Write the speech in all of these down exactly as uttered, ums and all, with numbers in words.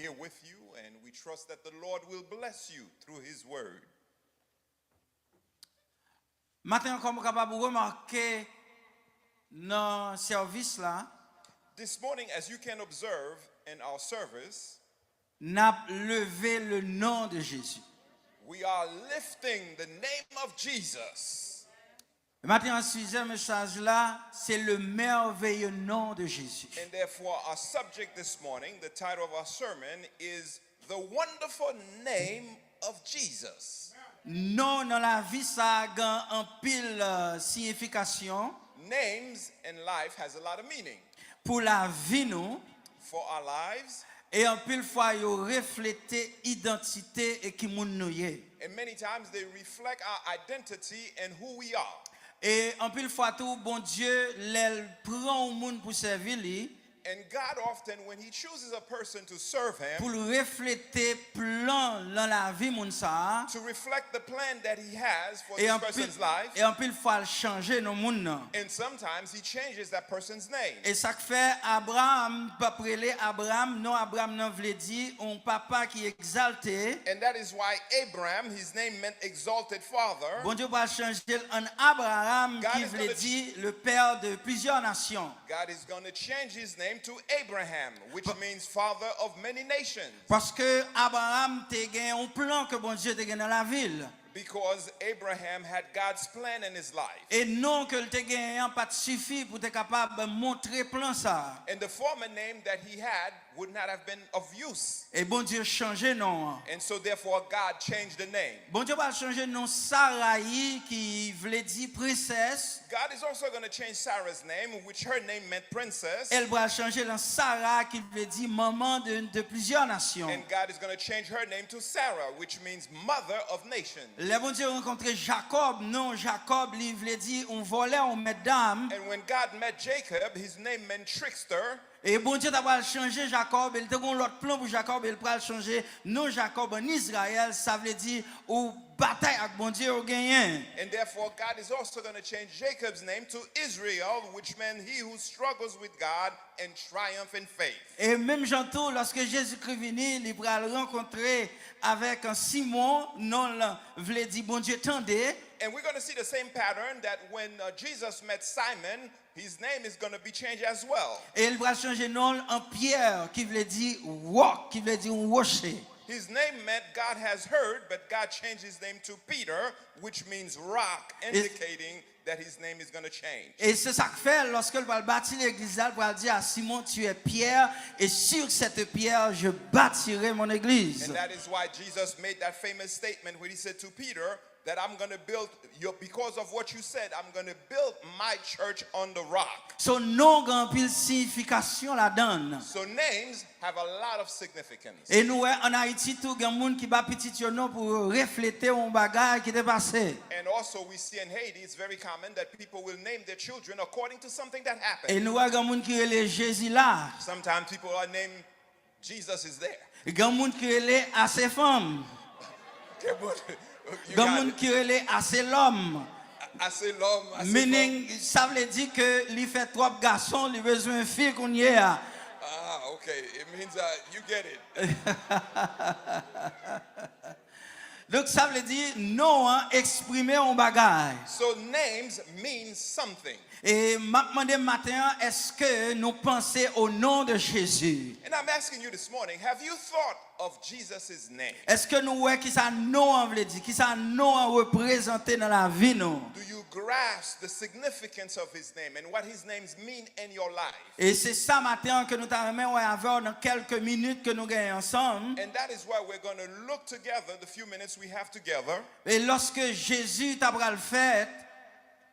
here with you, and we trust that the Lord will bless you through His Word. Maten an, kòm ou kapab remake nan sèvis la, This morning, as you can observe in our service, n ap leve le non de Jezi. We are lifting the name of Jesus. Maten an, sijè mesaj la, se le merveilleux nom de Jésus. And therefore, our subject this morning, the title of our sermon, is The Wonderful Name of Jesus. Non nan lavi sa a gen anpil uh, siyifikasyon. Names in life has a lot of meaning. Pou lavi nou, for our lives, e anpil fwa yo reflete idantite e ki moun nou ye. And many times they reflect our identity and who we are. E anpil fwa tou, Bondye, lè l pran yon moun pou sèvi li, And God often, when He chooses a person to serve Him, pou l reflete plan nan lavi moun sa a, to reflect the plan that He has for e this anpil, person's life, e anpil fwa l chanje non moun nan. And sometimes He changes that person's name. E sa k fè Abraham p ap rele Abraham, non Abraham nan vle di yon papa ki egzalte. And that is why Abraham, his name meant exalted father. Bondye pral chanje l an Abraham, God ki is vle gonna di le père de plusieurs nations. God is going to change his name to Abraham, which means father of many nations. Paske Abraham te gen yon plan ke Bondye te gen nan lavi l. Because Abraham had God's plan in his life. E non ke l te genyen an pa t sifi pou te kapab montre plan sa a. And the former name that he had would not have been of use. E Bondye chanje non an. And so, therefore, God changed the name. Bondye pral chanje non Sarayi, ki vle di prensès. God is also going to change Sarah's name, which her name meant princess. E l pral chanje l an Sara, ki vle di manman de, de plizyè nasyon. And God is going to change her name to Sarah, which means mother of nations. Lè Bondye rankontre Jakòb, non Jakòb, li vle di yon vòlè, yon mèt dam. And when God met Jacob, his name meant trickster. E Bondye ta pral chanje Jakòb, e l te gen yon lòt plan pou Jakòb, e l pral chanje non Jakòb an Izrayèl, sa vle di ou batay ak Bondye, ou genyen. And therefore, God is also going to change Jacob's name to Israel, which meant he who struggles with God and triumph in faith. E menm jan tou, lòske Jezikri vini, li pral rankontre avèk Simon, non l vle di Bondye tande. And we're going to see the same pattern that when uh, Jesus met Simon, his name is going to be changed as well. E l pral chanje non l an Pyè, ki vle di wòk, ki vle di yon woche. His name meant God has heard, but God changed his name to Peter, which means rock, indicating that his name is going to change. E se sa k fè, lòske l pral bati legliz la, l pral di a Simon, tu es Pierre, et sur cette pierre, je bâtirai mon église. And that is why Jesus made that famous statement when he said to Peter, that I'm going to build, your, because of what you said, I'm going to build my church on the rock. So non gen anpil siyifikasyon ladan l. So names have a lot of significance. E nou wè ann Ayiti tou gen moun ki ba pitit yo non pou yo reflete yon bagay ki te pase. And also, we see in Haiti, it's very common that people will name their children according to something that E happened. Nou wè gen moun ki rele Jezi la. Sometimes people are named Jesus is there. Gen moun ki rele Ase fanm. There would- you Gen got moun it. Ki rele Ase lòm. Ase lòm, Ase Meaning, sa vle di ke li fè twòp gason, li bezwen fi kounye a. Ah, okay. It means uh, you get it. Donk, sa vle di non an eksprime yon bagay. So names mean something. E m ap mande maten an, èske nou panse o non de Jezi? And I'm asking you this morning, have you thought of Jesus' name? Èske nou wè kisa non an vle di? Kisa non an reprezante nan lavi nou? Do you grasp the significance of his name and what his names mean in your life? E se sa maten an ke nou ta renmen wè avè w nan kèlke minit ke nou genyen ansanm. And that is why we're going to look together the few minutes we have together. E lòske Jezi ta pral fèt,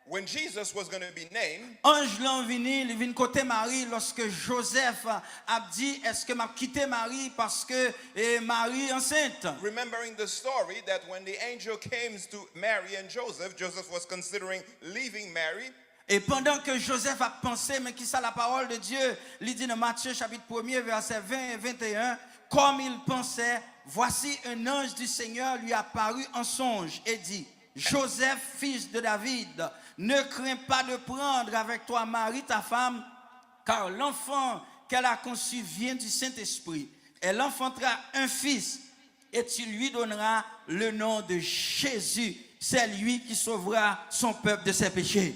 When Jesus was going to be named, anj lan vini, li vin kote Mari lòske Jozèf ap di, èske m ap kite Mari paske e, Mari ansent? Remembering the story that when the angel came to Mary and Joseph, Joseph was considering leaving Mary. E pandan ke Jozèf ap panse, men kisa la parole de Dieu li di nan Matthieu chapitre premier, verset vingt et vingt et un, comme il pensait, voici un ange du Seigneur lui apparut en songe et dit, Joseph, fils de David, ne crains pas de prendre avec toi Marie ta femme, car l'enfant qu'elle a conçu vient du Saint-Esprit. Elle enfantera un fils, et tu lui donneras le nom de Jésus. C'est lui qui sauvera son peuple de ses péchés.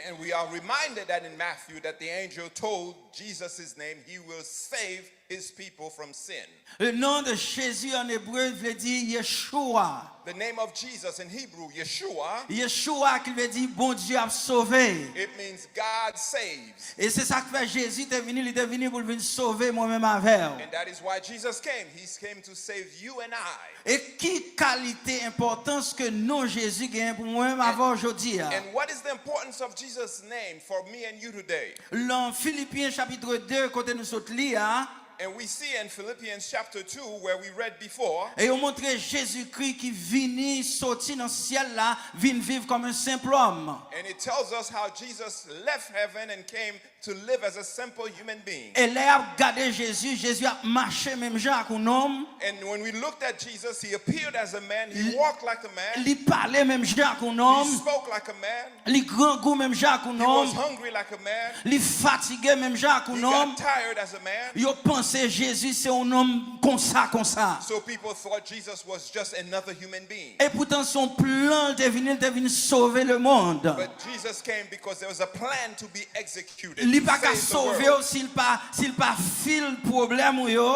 And we are reminded that in Matthew that the angel told Jesus his name, he will save his people from sin. Le nom de Jésus en hébreu veut dire Yeshua. The name of Jesus in Hebrew, Yeshua, Yeshua ki veut dire Bondye ap sove. It means God saves. E se sa k fè Jezi te vini, li te vini pou l vin sove mwen menm avè w. And that is why Jesus came. He came to save you and I. E ki kalite enpòtans ke non Jezi genyen pou mwen menm avè w jodi a? And what is the importance of Jesus' name for me and you today? Lan Filipyen chapit de kote nou sot li a, And we see in Philippians chapter two, where we read before, e yo montre Jezikri ki vini soti nan syèl la, vin viv kòm yon senp òm. And it tells us how Jesus left heaven and came to live as a simple human being. E lè y ap gade Jezi, Jezi ap mache menm jan ak yon nonm. And when we looked at Jesus, he appeared as a man, he walked like a man, Li pale menm jan ak yon he nonm. Spoke like a man, Li grangou menm jan ak yon he was nonm. Hungry like a man, Li fatige menm jan ak yon he nonm. Got tired as a man. Yo panse Jezi se yon nonm konsa konsa. So people thought Jesus was just another human being. E poutan se yon plan l te vini, l te vin sove lemonn. But Jesus came because there was a plan to be executed. Li To pa ka save the sove world. W si l pa, si l pa feel pwoblèm ou yo.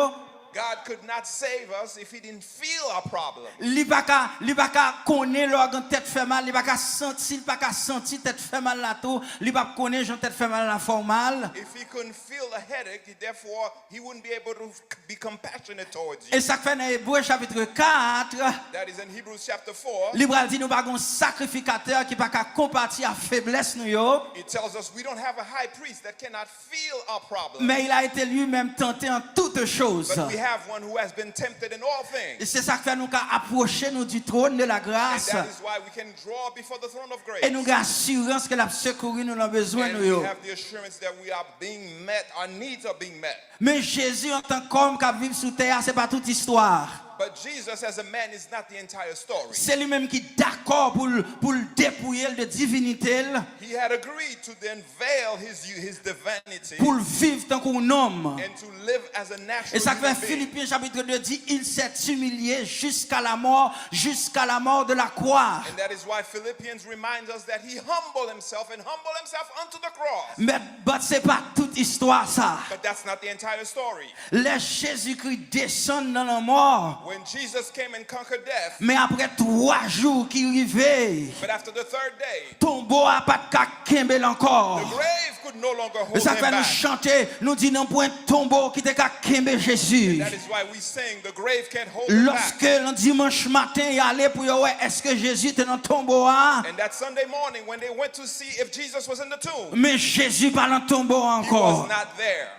God could not save us if he didn't feel our problem. Li pa ka, li pa ka konnen lè w gen tèt fè mal, li pa ka santi, si l pa ka santi tèt fè mal la tou, li p ap konnen jan tèt fè mal la fè w mal. If he couldn't feel a headache, therefore he wouldn't be able to be compassionate towards you. E sa k fè nan Ebre chapit kat, That is in Hebrews chapter four. Li pral di nou pa gen sakrifikatè ki pa ka konpati a feblès nou yo. It tells us we don't have a high priest that cannot feel our problem. Mais il a été lui-même tenté en toutes choses. But we have one who has been tempted in all E things. Se sa k fè nou ka apwoche nou du trône de la And grâce. That is why we can draw before the throne of grace. E nou gen asirans ke l ap sekouri nou nan bezwen And nou we yo. Have the assurance that we are being met, our needs are being met. Men Jezi antan kòm k ap viv sou tè a, se pa tout istwa. But Jesus as a man is not the entire story. Se li menm ki dakò pou l, pou l depouye l de divinite l, He had agreed to then veil his, his divinity pou l viv tankou yon nonm. And to live as a natural E sa k fè human being. Filipyen chapit de di, il s'est humilié jusqu'à la mort, jusqu'à la mort de la croix. And that is why Philippians reminds us that he humbled himself and humbled himself unto the cross. Men, but se pa tout istwa sa. But that's not the entire story. Lè Jezikri desann nan lanmò, When Jesus came and conquered death, men apre twa jou ki rive, but after the third day, tonbo a pa t ka kenbe l ankò. The grave could no longer hold E sa k him fè nou back. Chante, nou di nan pwen tonbo ki te ka kenbe Jezi. That is why we sing, the grave can't hold him back. Lòske nan dimanch maten y ale pou yo wè èske Jezi te nan tonbo a, And that Sunday morning, when they went to see if Jesus was in the tomb, men Jezi pa nan tonbo a he was ankò. Not there.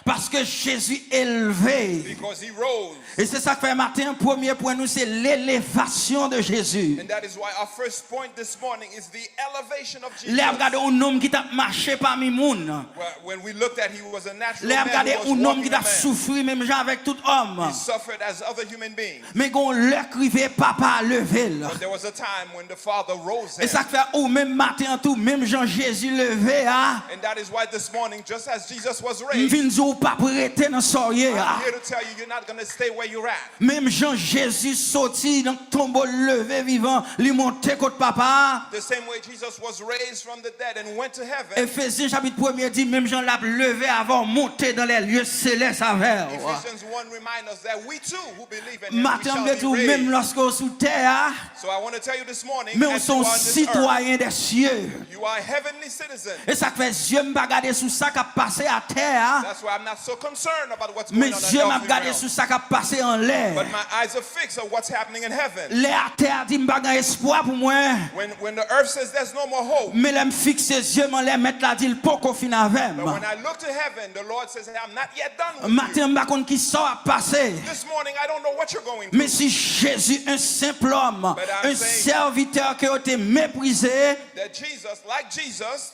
Paske Jezi elve. Because he rose. E se sa k fè maten an, premye pwen nou se l'élevation de Jésus. And that is why our first point this morning is the elevation of Jesus. Lè ap gade yon nonm ki t ap mache pami moun. Well, when we looked at, he was a natural Lè ap man gade who was yon nonm ki walking t a ap man. Soufri menm jan avèk tout òm. He suffered as other human beings. Men gen yon lè k rive, papa a leve l. But there was a time when the Father rose E him. Sa k fè ou menm maten an tou, menm jan Jezi leve a, And that is why this morning, just as Jesus was m raised, vin di w p ap rete nan sa w ye a. I'm here to tell you, you're not going to stay where you're at. Menm jan Jezi soti nan tonbo l leve vivan, li monte kot papa a. The same way Jesus was raised from the dead and went to heaven, Efezyen chapit premye di, menm jan l ap leve avè w, monte dans les lieux célestes avè w. Ephesians one reminds us that we too who believe in him, we Maten an shall m vle di w, be menm raised. Lòske w sou tè a, So I want to tell you this morning, men w as se you yon are on this earth, sitwayen des cieux. You are a heavenly citizen. E sa k fè zye m pa gade sou sa k ap pase atè a, That's why I'm not so concerned about what's men going on in zye m ap earthly gade realm. Sou sa k ap pase anlè. But my eyes are fixed on what's happening in heaven. Lè atè a di m pa gen espwa pou mwen, When, when the earth says there's no more hope, men lè m fikse zye m anlè, Mèt la di l poko fin avè m. But when I look to heaven, the Lord says, I'm not yet done with Maten you. M pa konn ki sa w ap pase. This morning, I don't know what you're going through. Men si Jezi, un simple homme, But I'm un saying- serviteur ke yo te meprize, That Jesus, like Jesus,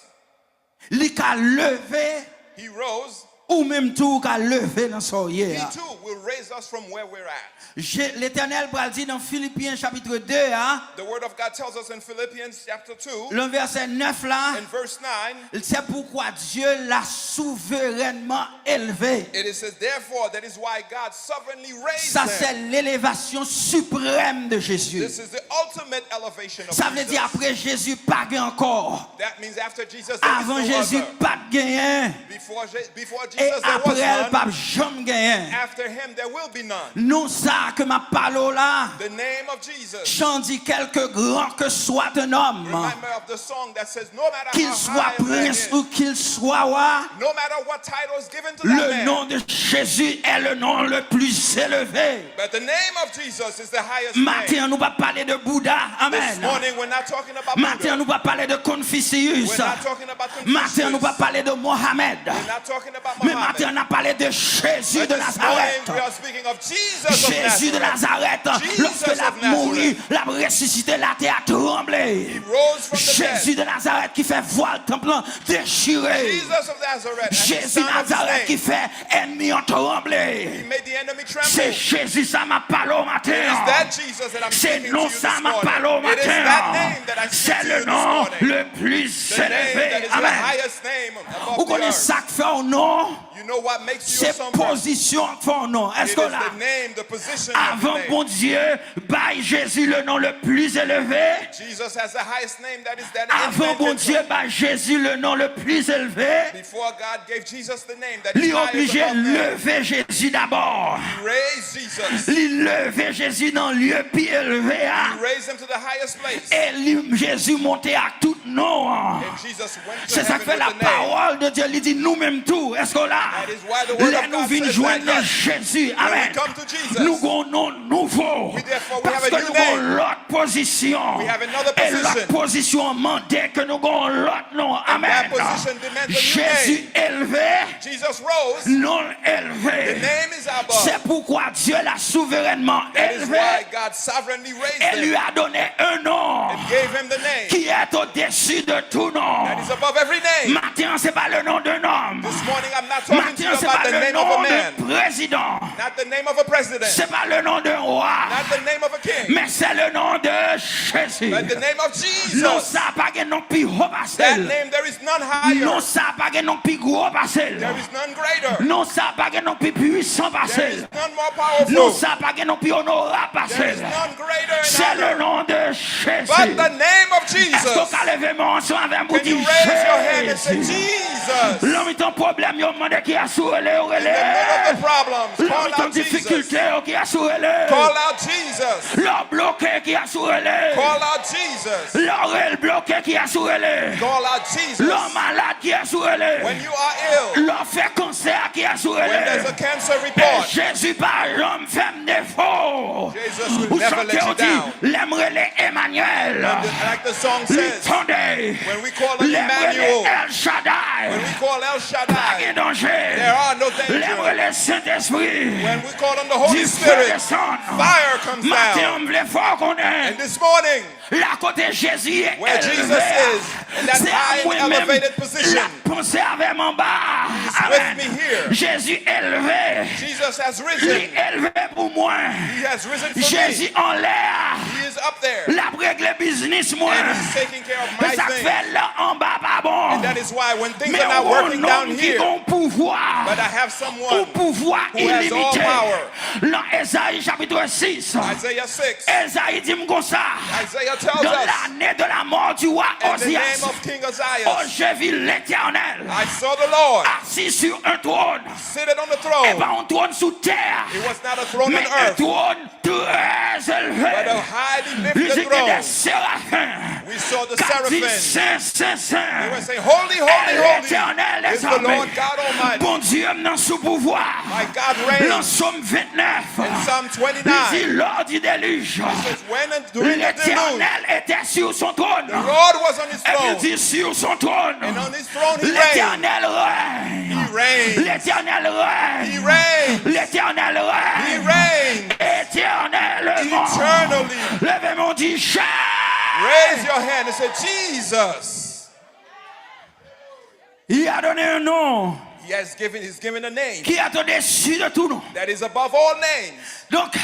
li ka leve he rose. ou menm tou ou ka leve nan sa w ye a. He too will raise us from where we're at. Je- Letènèl pral di nan Filipyen chapit de a, The Word of God tells us in Philippians chapter two, nan vèsè nèf la, in verse nine, c'est pourquoi Dieu l'a souverainement élevé. It says, therefore, that is why God sovereignly raised Ça, c'est them. L'élévation suprême de Jésus. This is the ultimate elevation of Sa vle di Jesus. Apre Jezi pa gen ankò. That means after Jesus, there is Avan no Jezi other. Pa t genyen. Before, Je- before E Jesus, there was apre l none. P ap janm genyen. After him, there will be none. Non sa ke m ap pale w la, The name of Jesus Chan di, quelque grand que soit un homme, remind me of the song that says, no matter qu'il how soit high a man prince is, ou qu'il soit roi, no matter what title is given to that le man, nom de Jésus est le nom le plus élevé. But the name of Jesus is the highest Maten name. An nou p ap pale de Bouda. This Amen. Morning, we're not talking about Maten an Buddha. Nou p ap pale de Konfisiyis. We're not talking about Maten an nou p Confucius. Ap pale de Mohamed. We're not talking about Men Muhammad. Maten an n ap pale de Jezi But de this morning, Nazarèt. we are speaking of Jesus of Jezi de Nazareth. Nazarèt, Jesus lòske of l ap mouri, Nazareth. L ap resisite, latè a tranble. He rose from the Jezi dead. De Nazarèt ki fè vwal tanp lan dechire. Jesus of Nazareth and the Jezi Son of His Nazarèt ki name. Fè ènmi an tranble. He made the enemy Se tremble. Jezi sa m ap pale w maten It is an. that Jesus that I'm Se speaking to non you this sa m ap pale w morning. It is maten that an. name that I C'est speak to le you this nom morning. Le plus The name that élevé. is the Amen. Highest name above Ou the konnen earth. Sa k fè w non? You know what makes you Se a son person? Pozisyon k fè w non. It Èske w is la? The name, the position of the Avan name. Bondye bay Jezi le non le plus élevé, Jesus has the highest name that is that any avan man can Bondye take. Bay Jezi le non le plus élevé, Before God gave Jesus the name that is Li highest oblije above name, leve Jezi dabò. He raised Jesus. Li leve Jezi nan lye pi elve a. He raised him to the highest place. E li, Jezi monte ak tout non an. And Jesus went to Se sa k heaven fè with la the name. Pawòl de Dye li di nou menm tou, èske w la? That is why the word Lè of nou God vin says jwenn that nan yes, Jezi, when we amèn. Come to Jesus, Nou gon non nouvo. We therefore we have a Paske new nou gon name. Lòt pozisyon. We have another E lòt position. Pozisyon an mande ke nou gon lòt non. And that Amèn. Position demands a new Jezi name. Elve. Jesus rose. Non elve. The name is above. C'est pourquoi Dieu l'a souverainement That is élevé why God sovereignly raised et lui him a donné un nom and gave him the name qui est au-dessus de tout nom. That is above every name. Maten an, se pa le nom d'un homme. This morning, I'm not talking to Maten you an, se pa about the le name of a nom man, de président. Not the name of a president, Se pa le nom d'un roi. Not the name of a king, Men se le nom de Jezi. But the name of Non Jesus. Sa pa gen non k pi wo pase That l. Name, there is none higher. Non Sa pa gen non k pi gwo pase l. There is none greater. Non Sa pa gen non k pi pwisan pase There l. Is none more powerful. Non Sa pa gen non k pi onorab pase There is l. None greater and Se le higher. Non de Jezi. But the name of Jesus. Èske w ka leve men w ansanm avè m pou Can di you raise your hand and say, Jezi? Jesus? Nan mitan pwoblèm yo mande kiyès ou rele, yo In the middle of the problems, rele. Nan call mitan out Jesus. Difikilte yo kiyès ou rele. Call out Jesus. Lè w bloke kiyès ou rele. Call out Jesus. Lè w rele bloke kiyès ou rele. Call out Jesus. Lè w malad kiyès ou rele. When you are ill. Lè w fè kansè kiyès ou When rele. there's a cancer E report. Jezi pa janm fè m defo. Jesus will Ou never chante let ou you di, down. Lè m rele Emmanuel. And the- like the song Li says, tande. When we call on Lè m rele Emmanuel, El Shaddai. When we call El Pa Shaddai, gen danje. There are no Lè m danger. Rele Sentespri. When we call on the Holy Di fè Spirit, desann. Fire comes Maten down. An m vle fè w konnen. And this morning, La kote Jezi ye Where Jesus elve a. Is, in that Se a high and mwen menm. Elevated position, L ap panse avè m anba a. He's with me here. Jezi elve. Jesus has Li risen. Elve pou mwen. He has risen for me. Jezi anlè a. He is up there. L ap regle biznis mwen. And he's taking care of my E sa k things. Fè lè anba pa bon. And that is why when things Men are not ou gon working non down m ki here, gon pouvwa. But I have someone Ou pouvwa who has all ilimite. Power. Nan Ezayi chapit sis. Isaiah six. Ezayi di m konsa. Isaiah tells Dans us, l'année de la mort du roi in the Ozias, name of King oh, Ozias, je vis l'Éternel I saw the Lord assis sur un trône. Seated on the E throne. Pa yon twòn sou tè, It was not a throne on men un earth, trône très élevé. But a highly Li di lifted gen de throne. Serafen We saw the k ap di seraphim. Sen, Sen, Sen. They were saying, Holy, holy, Est holy l'Éternel is des the Lord armées. God Almighty. Bondye m nan sou pouvwa. My God reigns. Nan Sòm vennèf. In Psalm Li di twenty-nine, lors du déluge. It says, when in, during the deluge, L'Éternel était sur son trône. The Lord was on his Epi throne. Di sur son trône. And on his throne he reigned. L'Éternel règne. He reigns. L'Éternel règne. He reigns. L'Éternel He règne. Reigns. Éternellement. Eternally. Leve men w di Jezi. Raise your hand and say, Jesus. Il a donné un nom. He has given, he's given a name qui est au-dessus de tout nom. That is above all names. Donc,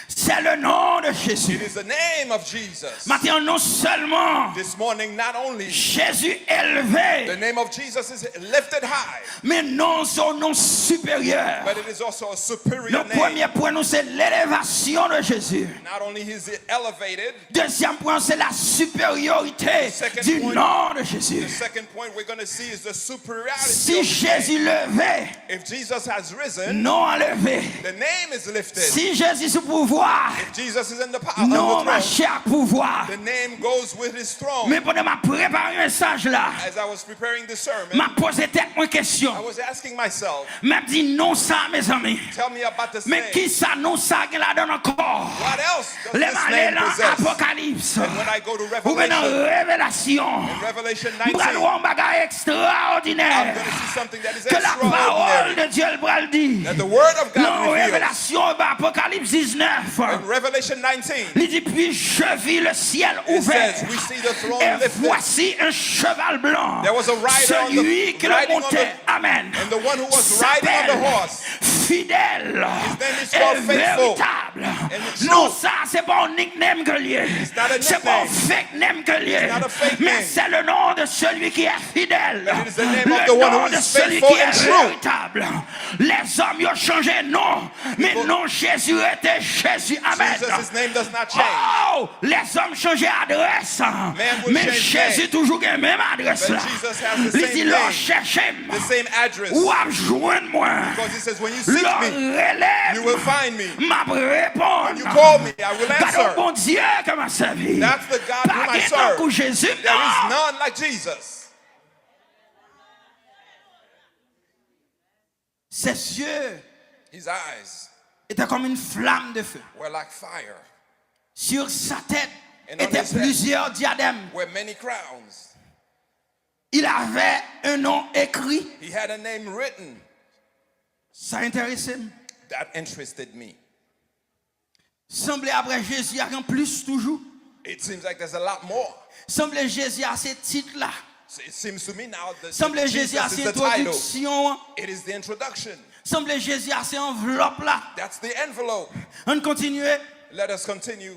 c'est le nom de Jésus. It is the name of Jesus. Maintenant, non seulement This morning, not only Jésus the élevé, name of Jesus is lifted high, mais non, c'est un nom supérieur. But it is also a superior Le name. Premier point, nous, c'est l'élévation de Jésus. Not only is it elevated, Deuxième point, c'est la supériorité Second du point. nom de Jésus. The second point we're going to see is the superiority Si of his name. Jésus levé, If Jesus has risen, nom enlevé. The name is lifted. Si Jésus sous pouvoir, If Jesus is in the power, on nom the throne, mache ak pouvwa. The name goes with his throne. Men pandan m ap prepare mesaj la, As I was preparing the sermon, m ap poze tèt mwen I kesyon. Was asking myself, M ap di non sa, mezanmi. Tell me about this Men name. Kisa non sa gen ladan ankò? What else does Lè this m ale name nan possess? Apokalips, And when I go to oubyen nan Revelation, Revelasyon, in Revelation m pral nineteen, wè yon bagay I'm ekstraòdinè. going to see something that is Ke la pawòl extraordinary. De Dye l pral di. That the word of God Nan reveals. Revelasyon, ba Apokalips diznèf, In Revelation nineteen, li di, Puis je vis le ciel it ouvert says, We see the throne et lifted. Voici un cheval blanc. There was a rider on the- Celui qui le riding on the- montait, amen, And the one who was riding on the s'appelle horse, Fidèle his name is et called Faithful. Véritable. And the true. Non, sa, se pa yon nickname ke l ye. Not a Se pa yon nickname. Fake name ke l ye. It's not a fake Men name. Se le nom de celui qui est fidèle. But it is the name Le of the one nom who de is celui faithful qui and est true. Véritable. Lèzòm yo chanje non, men People- Non Jezi rete Jezi. Amèn. Jesus' name does not change. Oh, lèzòm chanje adrès, Man will men change Jezi name. Toujou gen menm adrès But la. Jesus has the Li same di, Lè w name. Chèche m, The same address. W ap jwenn mwen. Because he says, When you seek Lè w me, Rele you m, will find me. M ap reponn. When you call me, I will Gade yon answer. Bondye ke m ap sèvi. That's the God whom Pa I gen serve. Tankou Jezi, There is non. None like Jesus. Ses yeux His eyes étaient comme une flamme de feu. Were like fire. Sur sa tête And on étaient his head plusieurs diadèmes. Were many crowns. Il avait un nom écrit. He had a name written. Sa enterese m. That interested me. Sanble apre Jezi a gen plis toujou. It seems like there's a lot more. Sanble Jezi a se tit la. So it seems to me now that Sanble Jezi a Jesus se is the title. Entwodiksyon an. It is the introduction. Sanble Jezi a se anvlòp la. That's the envelope. Ann kontinye. Let us continue.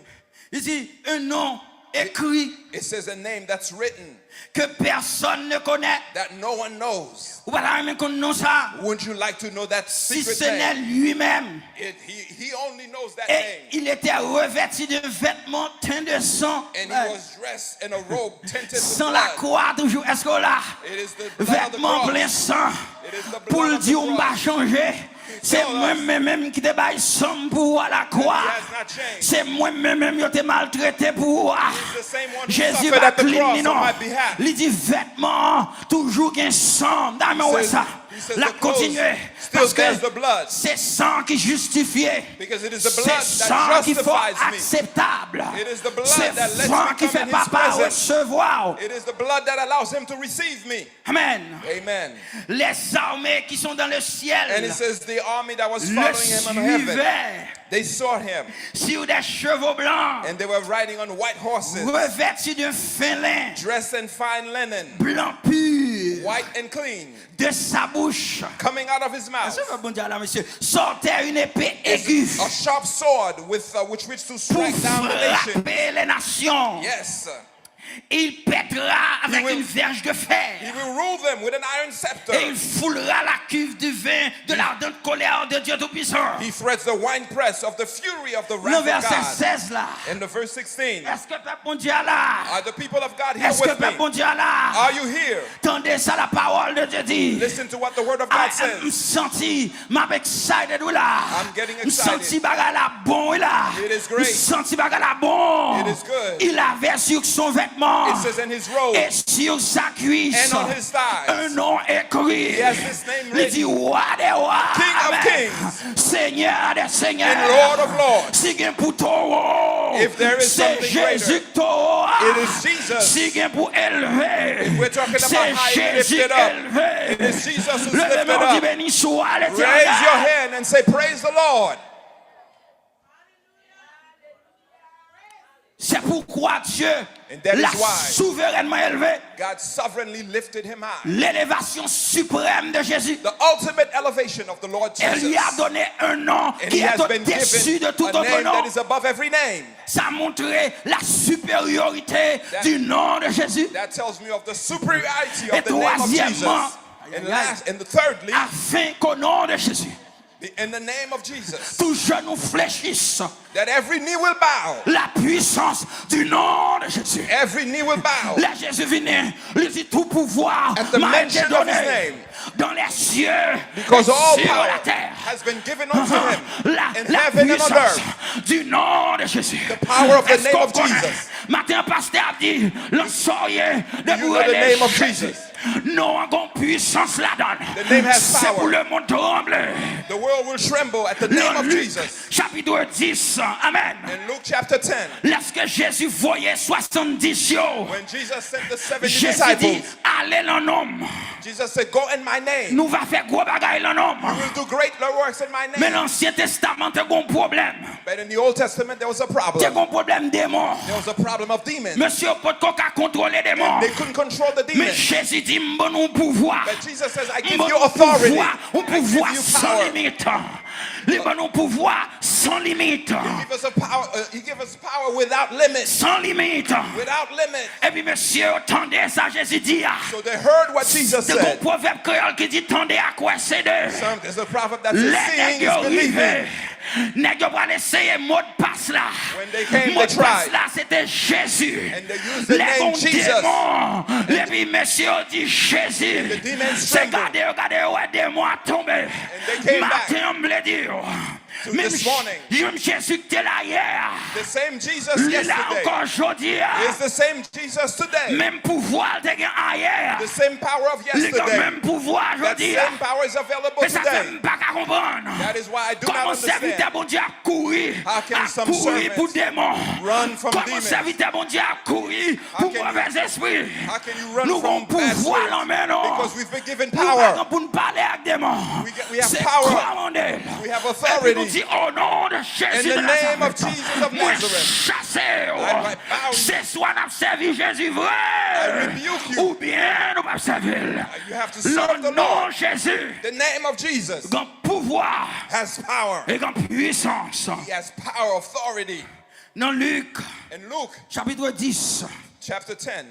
Li di, un nom écrit It says a name that's written que personne ne connaît. That no one knows. Ou pa ta renmen konn non sa? Wouldn't you like to know that Si secret ce n'est name? Lui-même. It, he, he only knows that Et name. Il était revêtu de vêtements teints de sang. And he was dressed in a robe tinted with San la blood. Kwa toujou, èske w la? It is the blood of the Vètman plen cross. San. It is the Pou l blood of di the w m pa cross. Chanje. Se Tell mwen us. Menm ki te bay san m pou ou a la kwa. He has not changed. Se mwen menm yo te maltrete pou ou a. He's the same one who Jezi suffered pa at the klin cross li on non. My behalf. Li di vètman an toujou gen san. Dame wè Says- sa. He says L the ap clothes kontinye. Still Paske bears the blood. Se san ki jistifye. Because it is the Se blood san that ki fè w justifies me. Akseptab. It is the blood that lets Se san me ki come fè in his Papa a presence. Resevwa w. It is the blood that allows him to receive me. Amèn. Amen. Les armées qui sont dans le ciel And it says the army that was le following him in heaven, suivaient they sought him. Sur des chevaux blancs, And they were riding on white horses, revêtus d'un fin lin dressed in fine linen, blanc pur. White and clean. De sa bouche, coming out of his mouth, Bondye la, mesye, sortait une épée aiguë a sharp sword with uh, which reached to pour strike down the nation. Frapper les nations. Yes. Il pètera avec He will- une verge de He fer. Will rule them with an iron scepter. Et il foulera la cuve du vin de l'ardente colère de Dieu Tout-Puissant. He frets the winepress of the fury of the Nan wrath of vèsè God. Sèz la, In the verse sixteen, Est-ce que peuple Bondye a la? Are the people of God here Est-ce que with me? Peuple Bondye a la? Are you here? Tande sa la pawòl de Dye di. Listen to what the word of Ah, God says. M santi, m ap excited wi la. I'm getting M santi excited. Bagay la bon wi la. It is M great. Santi bagay la bon. It is good. Il avait sur son vêtement It says in his robe et sur sa cuisse and on his thighs. Un nom écrit. He has this name Li di written. Wa dè wa. King of Amèn. kings. Seigneur des seigneurs. And Lord of lords. Si gen pou towo, If there is se something greater, Jezi k towo a. It is Jesus. Si gen pou elve, If we're talking about se high and Jezi lifted k up, elve. It is Jesus who's Leve lifted men w, di up. Beni swa Raise your Letènèl. Hand and say, Praise the Lord. C'est pourquoi Dieu And that is l'a why souverènman elve. God sovereignly lifted him high. L'élévation suprême de Jésus. The ultimate elevation of the Lord Et lui a Jesus. Donné un nom And qui he est has been au-dessus given de tout a autre name nom. That is above every name. Ça montre la supériorité That- du nom de Jésus. That tells me of the superiority Et of the name of troisièmement, Jesus. And last, and thirdly, Afin qu'au nom de Jésus, the- in the name of Jesus, tout genou fléchisse. That every knee will bow. La puissance du nom de Jésus. Every knee will bow. Lè Jezi vini, li di tout pouvoir At the m'a été mention of his donné name. Dans les cieux Because all et sur power la terre. Has been given unto him La, in la heaven and on puissance earth. Du nom de Jésus. The power of the Est-ce name qu'on of connaît? Jesus. Maten an pastè a di, lè w sòye de You know the name rele of Jezi. Jesus. Non an gon pwisans ladan l. The name has Se pou power. Le mond tranble. The world will tremble at the name Nan of Lik Jesus. Chapit dis, amèn. In Luke chapter ten, Lèske Jezi voye swasanndis yo, when Jesus sent the seventy Jezi di, disciples, ale nan non m. Jesus said, "Go in my name. Nou va fè gwo bagay nan non m. You will do great works in my Men name." Ansyen Testaman te gon pwoblèm. But in the Old Testament, there was a Te problem. Gon pwoblèm demon. There was a problem of demons. Mesye yo potko ka kontwole demon. They couldn't control the Men demons. Jezi di, m ban nou pouvwa. But Jesus says, "I M give ban you nou authority. pouvwa, yon I give pouvwa you san power." limit. Li ban nou pouvwa san limit. He gives us power. Uh, he gives us power without limits. San limit. Without limits. Epi mesye yo tande sa Jezi di a. So they heard what Jesus Se gon said. Pwovèb kreyòl ki di tande ak wè se de. Some, there's a proverb that says, Lè "Seeing nèg yo is believing." Rive, nèg yo pral eseye modpas la. When they came, they Modpas tried. La se te Jezi. And they used the Lè name gon Jesus. Demon, epi mesye yo di Jezi. The demons Se trembled. Gade yo gade yo wè demon an tonbe. They came back Maten an m vle di yo. to Menm this morning. Menm Jezi ki te la yè a. The same Jesus Li la yesterday ankò jodi a. Is the same Jesus today. Menm pouvwa l te gen ayè a. The same power of Li gen yesterday. Menm pouvwa That jodi a. Same power is available E sa fè today. M pa ka konprann. That is why I do not Kòman understand. Sèvitè Bondye ap kouri, How can ap some kouri pou servants demon. Run from Kòman demons? Sèvitè Bondye ap kouri How pou can you, movèzespri. How can you run Nou from gon bad pouvwa spirits? Nan men nou. Because we've been given Nou pa power. Gen pou n pale ak demon. We get, we have Se power. Kòmande l. We have Epi authority. Nou di, o non de Jezi In the de name of Nazareth, Jesus of Mwen Nazareth, chase yo. I, I bound you. Se swa n ap sèvi Jezi vre. I rebuke you. Oubyen nou p ap sèvi l. You have to serve the Nan non Lord. Jezi. The name of Jesus Gen pouvwa. Has power. E gen pwisans. He has power, authority. Nan Lik, In Luke chapit dis, chapter ten,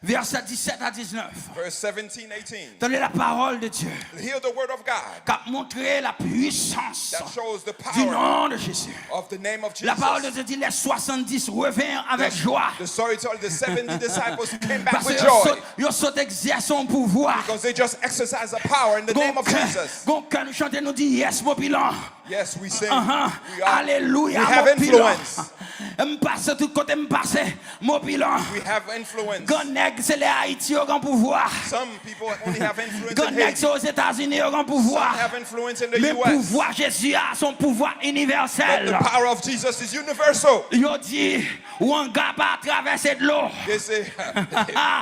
vèsè disèt a diznèf. Verse seventeen, eighteen. Tande la parole de Dieu. Hear the word of God K ap montre la puissance that shows the du power nom de Jésus. Of the name of La parole de Jesus. Dieu dit, les soixante-dix revinrent avec joie. The storyteller, the seventy disciples came back Paske with yo joy sot, yo sot egzèse yon pouvwa. Because they just exercised the power in the name of Jesus. Gon kè nou chante, nou di, yes, mwen pi lan. Yes, we sing. Ahan. We are, Alelouya, we have mwen pi lan. Influence. M pase tout kote m pase, mwen pi lan. We have influence. Gran nèg se lè Ayiti yo gen pouvwa. Some people only have influence in Gran nèg Haiti. Se Ozetazini yo gen pouvwa. Some have influence in the Men U S. Pouvwa Jezi a se yon pouvwa But inivèsèl. The power of Jesus is universal. Yo di, wanga pa travèse dlo. They say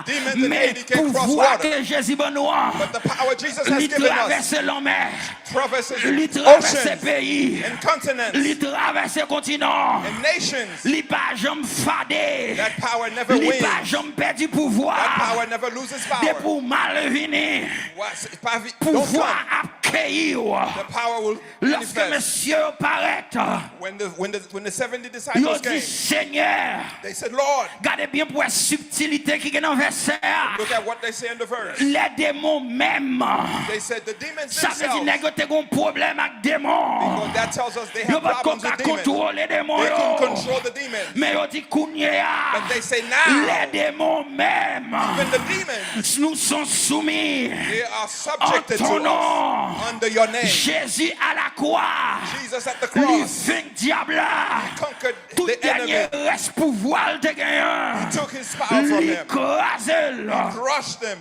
demons in Men Haiti can't cross pouvwa water. Ke Jezi ban nou an, But the power Jesus has li given us Travèse lanmè, traverses li travèse oceans peyi, and continents li travèse kontinan, and nations. Li pa janm fade, That power never li wins. Pa janm pèdi pouvwa. That power never loses power. Depi w mal vini, What's, don't pouvwa come. Ap keyi w. The power will Lòske manifest. Mesye yo parèt, When the, when the, when the seventy Yo disciples di, came, Senyè, they said, "Lord, Gade byen pou wè sibtilite ki gen nan vèsè a. Look at what they say in the verse." Lè demon menm. They said, "The demons Sa vle di themselves." Nèg yo te gen yon pwoblèm ak demon. Because that tells us they Yo have potko problems ka with demons. Kontwole demon They yo. Can control the demons. Men yo di kounye a. But they say now, Lè demon menm. Even the demons, Nou son soumi. They are subjected to An ton us non. Under your name. Jezi a la kwa. Jesus at the Li cross. Venk dyab la. He conquered Tout the dènye enemy. Rès pouvwa l te genyen. He took his power from Li them. Kraze l. He crushed them.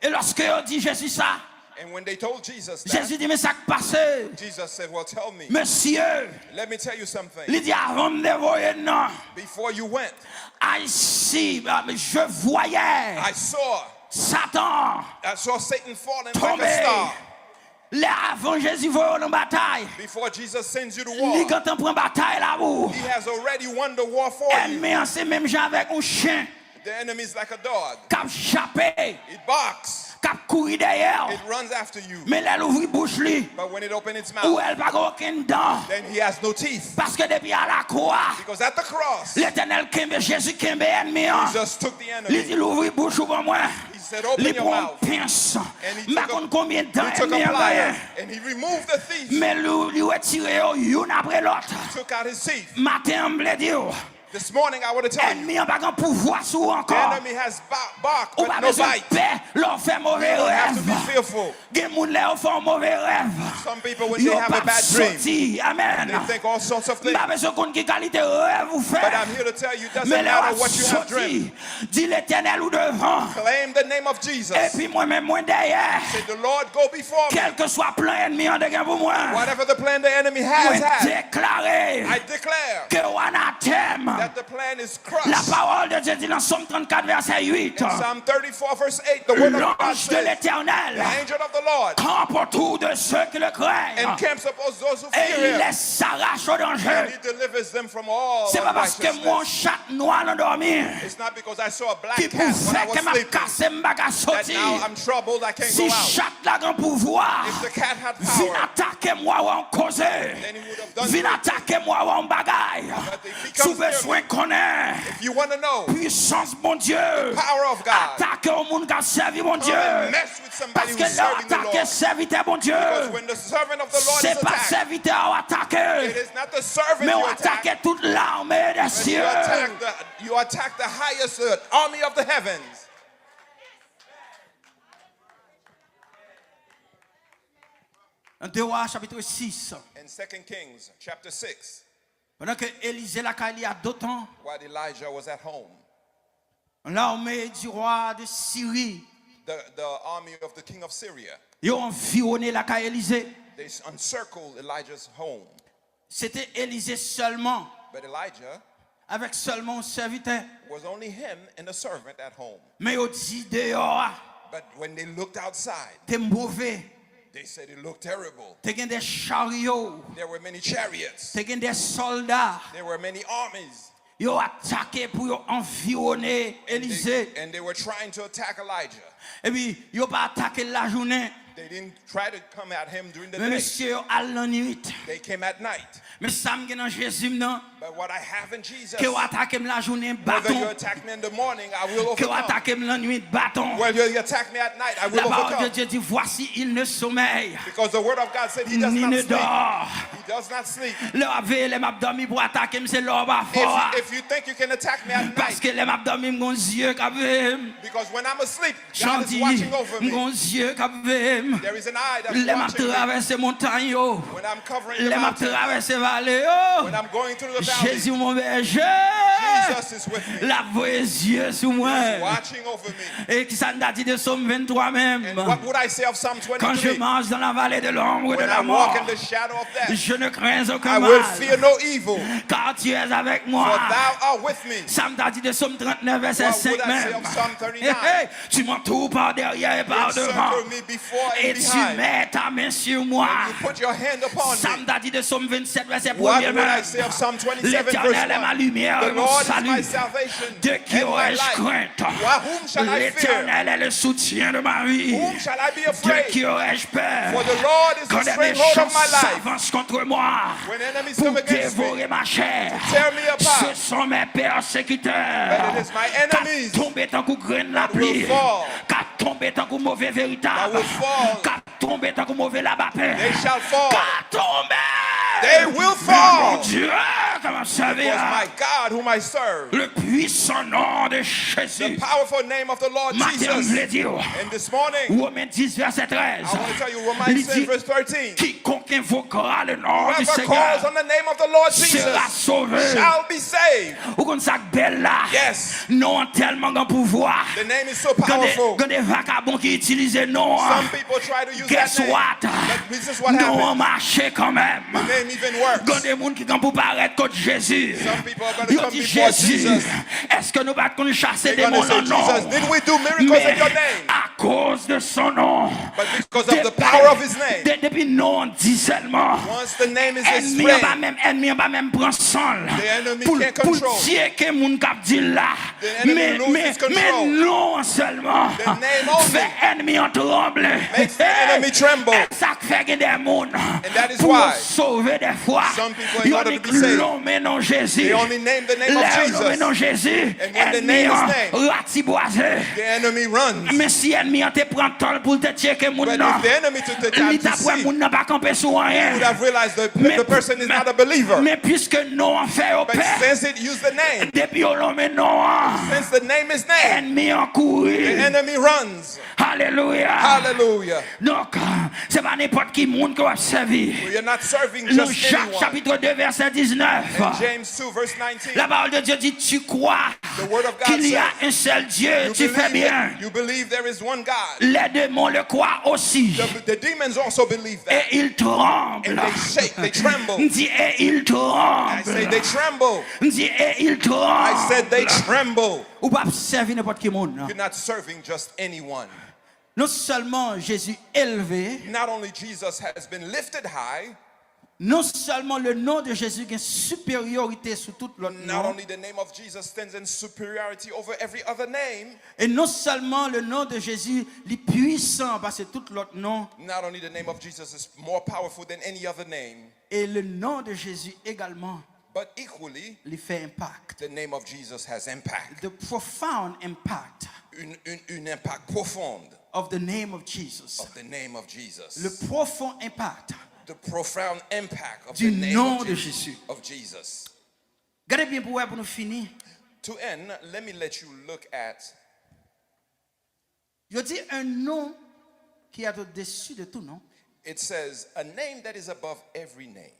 E lòske yo di Jezi sa, And when they told Jesus that, Jezi di, men sa k pase. Jesus said, "Well, tell me. Mesye, Let me tell you something. Li di, avan m te voye n nan, Before you went, I see, um, je voyais I saw, Satan I saw Satan falling like Tonbe. A star. Lè avan Jezi voye w nan batay, Before Jesus sends you to li war, gentan pran batay la pou ou. He has already won the war for you. Ènmi an se menm jan avèk yon chen. The enemy is like a dog. K ap jape, It barks. K ap kouri dèyè w. It runs after you. Men lè l ouvri bouch li, But when it opens its ou wè mouth, l pa gen okenn dan. Then he has no teeth. Paske depi a lakwa, Because at the cross, Letènèl kenbe, Jezi kenbe ènmi an. Jesus took the Li enemy. Di l ouvri bouch ou ban mwen. He said, "Open Li your pran yon mouth." Pens. And he M pa took a, konn konbyen dan he took a ènmi an genyen. Pliers and he removed the teeth, Men li, li retire yo youn apre lòt. Took out his teeth. Maten an, m vle di w, This morning, I want to tell you, ènmi an pa gen pouvwa sou ou the ankò. enemy has ba- bark, Ou but pa no bezwen bite. Pè lè w fè move You don't have to be rèv. fearful. Gen moun lè yo fè yon move rèv, Some people, when yo they have pa a bad dream, soti. Amèn. They think all sorts of M things. pa bezwen konn ki kalite rèv ou fè. But I'm here to tell you, it doesn't Men lè w matter ap what you have soti, dreamed. Di Letènèl ou devan. Claim the name of Jesus. Epi mwen menm mwen dèyè. Say, "The Lord go before me." Kèlkeswa plan ènmi an te gen pou mwen, Whatever the plan the enemy has mwen had, deklare I declare ke w anatèm. That the plan is La crushed. Parole de Dieu di nan Sòm trannkat vèsè uit, In Psalm thirty-four, verse eight, the word of God L'ange de says, l'Éternel "The angel of the Lord campe autour de ceux qui le craignent encamps upon those who et fear il him, les arrache au danger. He delivers them from all Se pa paske m wè yon unrighteousness." Chat nwa nan dòmi It's not because I saw a black ki pou cat when I fè was ke m ap sleeping kase m pa ka that soti. Now I'm troubled, I can't Si go out. Chat la gen pouvwa, If the cat had vin power, atake m w a wè yon koze. then he would have done Vin great things. Atake m w a wè yon bagay. But if he Si w comes near bezwen me, konnen If you want to know pwisans Bondye, the power of God, atake yon moun k ap sèvi Bondye. Come and mess with somebody Paske who's lè w serving the atake Lord. Sèvitè Bondye, Because when the servant of the Lord se is pa attacked, sèvitè a w it atake. Is not the servant Men you w attack, atake tout lame dè but you syè. Attack the, you attack the highest uh, army of the heavens. Nan de Wa chapit sis. In Second Kings chapter six, Pandan ke Elize lakay li a Dotan, while Elijah was at home, lame di wa de Siri, the, the army of the king of Syria, yo anviwone lakay Elize. They encircled Elijah's home. Se te Elize sèlman, But Elijah avèk sèlman yon sèvitè. Was only him and a servant at home. Men yo di deyò a But when they looked outside, te move. They said it looked terrible. Te gen de charyo. There were many chariots. Te gen de sòlda. There were many armies. Yo atake pou yo anviwone Elize. And they were trying to attack Elijah. Epi yo pa atake l lajounen. They didn't try to come at him during the Men day. Mesye yo al nan nwit. They came at night. Men sa m gen nan Jezi m nan. But what I have in Jesus, Ke w atake m lajounen, whether you baton. Attack me in the morning, I will Ke w overcome. Atake m lannwit, baton. Whether you attack me at night, I will La parole de overcome. Dieu dit, voici, il ne sommeille, Because the word of God said he does ni not ne sleep. dort. He does not sleep. Lè w ap veye lè m ap dòmi pou atake m, se lè w pa fò a. If, if you think you can attack me at night, Paske lè m ap dòmi, m gon zye k ap veye m. Because when I'm asleep, Jan God is di, watching over m me. Gon zye k ap veye m. There is an eye that's Lè m ap watching me. Travèse montany yo. When I'm covering the Lè m ap mountains, travèse vale yo. When I'm going through the valley, Jezi mon bèje. Jesus is with me. L ap voye zye sou He's mwen. Watching over me. E ki sa n ta di de Sòm vennntwa menm? And what would I say of Psalm Quand je twenty-three? Marche dans la vallée de l'ombre de When I la walk mort, in the shadow of death, Je ne crains aucun I will mal, fear no evil, Car tu es avec for moi. Thou art with me. Sa m ta di de Sòm trannèf, vèsè What senk would I say menm. of Psalm thirty-nine? Hey, hey, tu m'entoures par derrière et par devant. Encircle me before and Et tu behind. Mets ta main sur moi. And you put your hand upon Sa me. M ta di de Sòm vennsèt, vèsè What premye would I menm. say of Psalm twenty-seven, verse L'Éternel est ma one? Lumière The et mon Lord is my salut. Salvation De qui and my aurais-je light. Crainte? Why, whom shall I fear? L'Éternel est le soutien de ma vie. Whom shall I be De afraid? Qui aurais-je peur? For the Lord is Quand the des stronghold méchants of my life. S'avancent contre moi When enemies pour come against me, Dévorer ma chair. Tear me apart. Ce sont mes persécuteurs. But it is my K ap enemies Tonbe tankou grenn that will lapli. Fall. K ap tonbe tankou move veritab. That will fall. K ap tonbe tankou move labapen. They shall fall. K ap tonbe. They will Men fall. Mon Dieu, kòman sèvi Because a. My God, whom I serve, Le puissant nom de Jésus. The powerful name of the Lord Maten an, m vle Jesus. Di w. And this morning, Women dis, vèsè trèz. I want to tell you Romans Li ten, di, verse thirteen. Quiconque invoquera le nom du Whoever Seigneur calls on the name of the Lord sera Jesus sauvé. Shall be saved. Ou konn sa k bèl la? Yes. Non an tèlman gen pouvwa. The name is so Gade, powerful. Gade vakabon ki itilize non an. Some people try to use Guess that name. What? But this is what Non an happens. Mache kanmenm. The name even works. Gade moun ki gen pou parèt kot Jezi. Some people are gonna Yo come di before Jezi, Jesus. Èske nou pa t konn chase They're gonna demon say, nan non? Jesus, did we do miracles in your name? Men, Akoz de son non. But because of the power of his name, De- Depi non an di sèlman, once the name is ènmi an pa explained, menm, ènmi an pa menm pran san l the enemy pou can't pou l control. Tyeke moun k ap di l la. The enemy Men loses men men control. Non an sèlman The name only fè ènmi an tranble. Makes the enemy tremble. E sa k fè gen de moun And that is pou yo why sove dèfwa some people, in yo order nik to be saved, lonmen non Jezi. they only name the name of Lè yo lonmen Jesus. Non Jezi, And when the ènmi name is an named, ratibwaze. The enemy runs. Men si ènmi an te pran tan l pou l te tyeke moun But nan, if the enemy took the time li to t ap wè see, moun nan pa kanpe sou he anyen. Would have realized that the person is not a believer. Men piske non an fè yo But pè, since it used the name, depi yo lonmen non an, since the name is named, ènmi an kouri. The enemy runs. Alelouya. Hallelujah. Donk, se pa nenpòt ki moun ke w ap sèvi. You're not serving Nan just Jak anyone. Chapit de vè sè diznèf, In James two, verse nineteen, la parole de Dieu dit, tu crois the word of God qu'il y a says, un seul Dieu, you tu fais believe, bien. That, you believe there is one God. Les démons le croient aussi. The, the demons also believe Et that. Ils tremblent. And they shake, they tremble. M di, et ils tremblent. I say they tremble. M di, et ils tremblent. I said they tremble. Ou p ap sèvi nenpòt ki moun. You're not serving just anyone. Non sèlman Jezi elve, Not only Jesus has been lifted high, non sèlman le nom de Jésus gen siperyorite sou tout lòt not non, only the name of Jesus stands in superiority over every other name, e non sèlman le nom de Jésus li pwisan pase tout lòt non, not only the name of Jesus is more powerful than any other name, e le nom de Jésus également but equally, li fè impact. The name of Jesus has impact. The profound impact Une, une, une impact profonde of the name of Jesus. Of the name of Jesus. Le profond impact The profound impact of du the name nom of de Jesus. Jésus. Of Jesus. Gade byen pou wè pou nou fini. To end, let me let you look at Yo di un nom qui est au-dessus de tout nom, it says, a name that is above every name,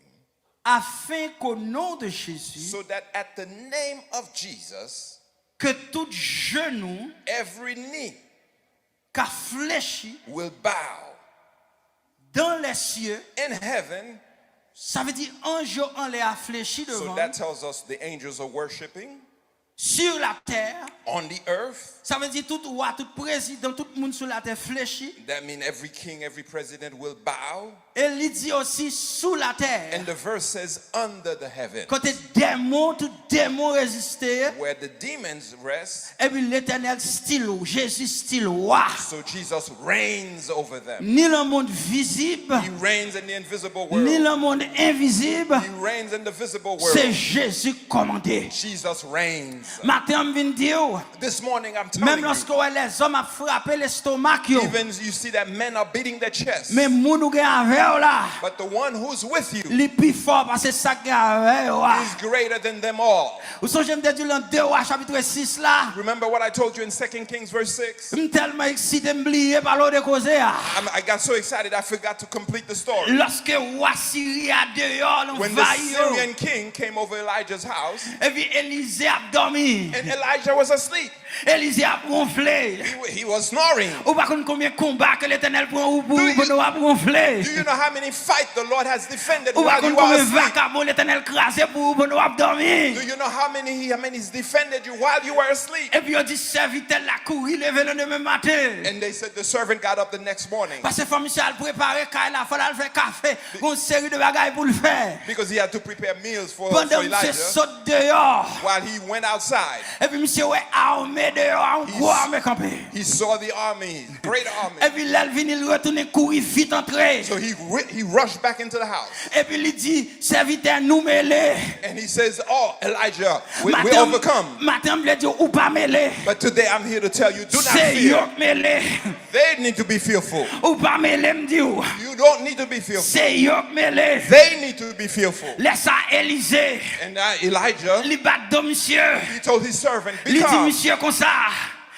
afin qu'au nom de Jésus, so that at the name of Jesus, que tout genou every knee ka flechi will bow dans les cieux, in heaven. Sa vle di anj yo anlè a flechi So devan, that tells us the angels are worshiping sur la terre. On the earth. Sa vle di tout wa, tout prezidan, tout moun sou latè flechi. That means every king, every president will bow. E li di osi sou latè. And the verse says, under the heaven. Kote demon, tout demon reziste. Where the demons rest. Epi Letènèl still, Jezi still wa. So Jesus reigns over them. Ni nan mond vizib, He reigns in the invisible ni world. Nan mond envizib, He reigns in the visible se world. Jezi k kòmande. Jesus reigns. Maten an m vin di w, This morning I'm menm telling you, lòske w wè lèzòm ap frape lestomak yo, even you see that men are beating their chest. Men moun ou gen avè w la, But the one who's with you li pi fò pase sa k gen avè yo a. Is greater than them all. Ou sonje m te di w nan de Wa chapit sis la? Remember what I told you in Second Kings verse six? M tèlman eksite m bliye pale w de koze a. I'm, I got so excited I forgot to complete the story. Lòske wa Siri a deyò l When the anvayi yo, Syrian king came over Elijah's house, epi Elize ap dòmi, and Elijah was asleep. Elize ap wonfle. He, wa- he was snoring. Ou pa konn konbyen konba ke Letènèl pran ou pou Do ou you- pandan w ap wonfle. Do you know how many fights the Lord has defended Ou pa while konn you are konbyen asleep? Vakabon Letènèl kraze pou ou pandan w ap dòmi. Do you know how many, how many he's defended you while you were asleep? Epi yo di sèvitè l la kouri leve landemen maten. And they said the servant got up the next morning Paske fò misye al prepare kay la, fò l al fè kafe. Gon seri de bagay pou l fè. because he had to prepare meals for, for Pandan misye Elijah. Sot deyò, While he went outside, epi misye wè ame deyò a, yon gwo ame kanpe. He saw the army, great army. Epi lè l vini, l retounen kouri vit antre. So he, ri- he rushed back into the house. Epi li di, sèvitè, nou mele. And he says, oh, Elijah, we, we Maten, overcome. Maten m vle di w, ou pa mele. But today I'm here to tell you, do not Se yo fear. k mele. They need to be fearful. Ou pa mele, m di w. You don't need to be fearful. Se yo k mele. They need to be fearful. Lè sa Elize, And now Elijah, li bat do misye. He told his servant, be Li di calm. Misye konsa,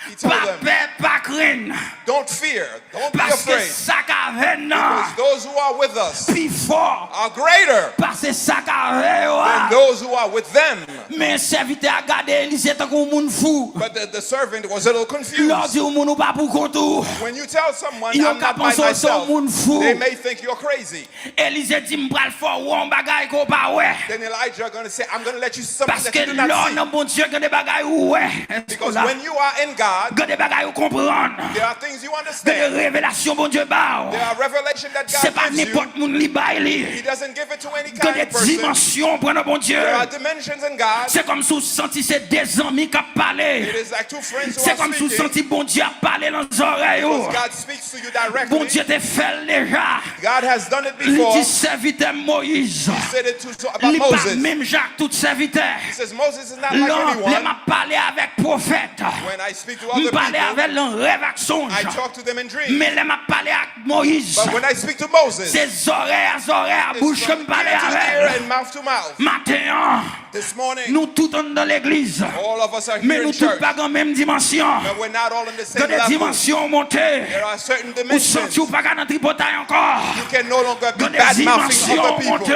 He told pa them, pè, pa krenn. Don't fear. Don't be Paske afraid. Sa k avè n nan Because those who are with us pi fò are greater pase sa k avè yo than a. Those who are with them. Men sèvitè a gade Elize tankou yon moun fou. But the, the servant was a little confused. Lè w di yon moun ou pa pou kont ou, When you tell someone, yo I'm ka not by panse w se yon myself, moun fou. They may think you're crazy. Elize di, "M pral fè w wè yon bagay ke w pa wè." Then Elijah gonna say, I'm gonna let you something that Paske you do not lè w see. Nan Bondye, gen de bagay ou wè. Because when you are in God, God, gade bagay ou konprann. There are things you understand. Gade revelasyon Bondye ba w. There are revelation that God gives you. Se pa nenpòt moun li bay li. He doesn't give it to any kind of person. Gade dimansyon w pran nan Bondye. There are dimensions in God. Se kòmsi w santi se de zanmi k ap pale. It is like two friends who are speaking. Se kòmsi w santi Bondye ap pale nan zòrèy ou. Because God speaks to you directly. Bondye te fè l deja. God has done it before. Li di sèvitè m Moyiz. He said it to, about Moses. Li pa menm jan ak tout sèvitè. He says Moses is not like anyone. Lè, lè m ap pale avèk pwofèt, when I speak to other people, m pale avè l nan rèv ak sonj. I talk to them in dreams. Men lè m ap pale ak Moyiz, but when I speak to Moses, se zòrèy a zòrèy, a bouch ke m pale avè l. It's from ear to ear and mouth to mouth. Maten an, this morning, nou tout anndan legliz. All of us are here in church. Men nou tout pa gen menm dimansyon. But we're not all in the same level. Gen de dimansyon w monte. There are certain dimensions. Ou santi w pa ka nan tripotay ankò. You can no longer be bad mouthing other people. Gen de dimansyon w monte.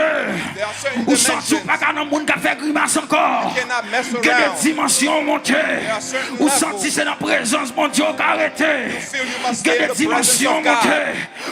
There are certain dimensions. Ou santi w pa ka nan moun k ap fè grimas ankò. You cannot mess around. Gen de dimansyon w monte. There are certain levels. Ou santi se nan prezans Bondye w ka rete. You feel you must stay in the presence of God. Gen de dimansyon w monte.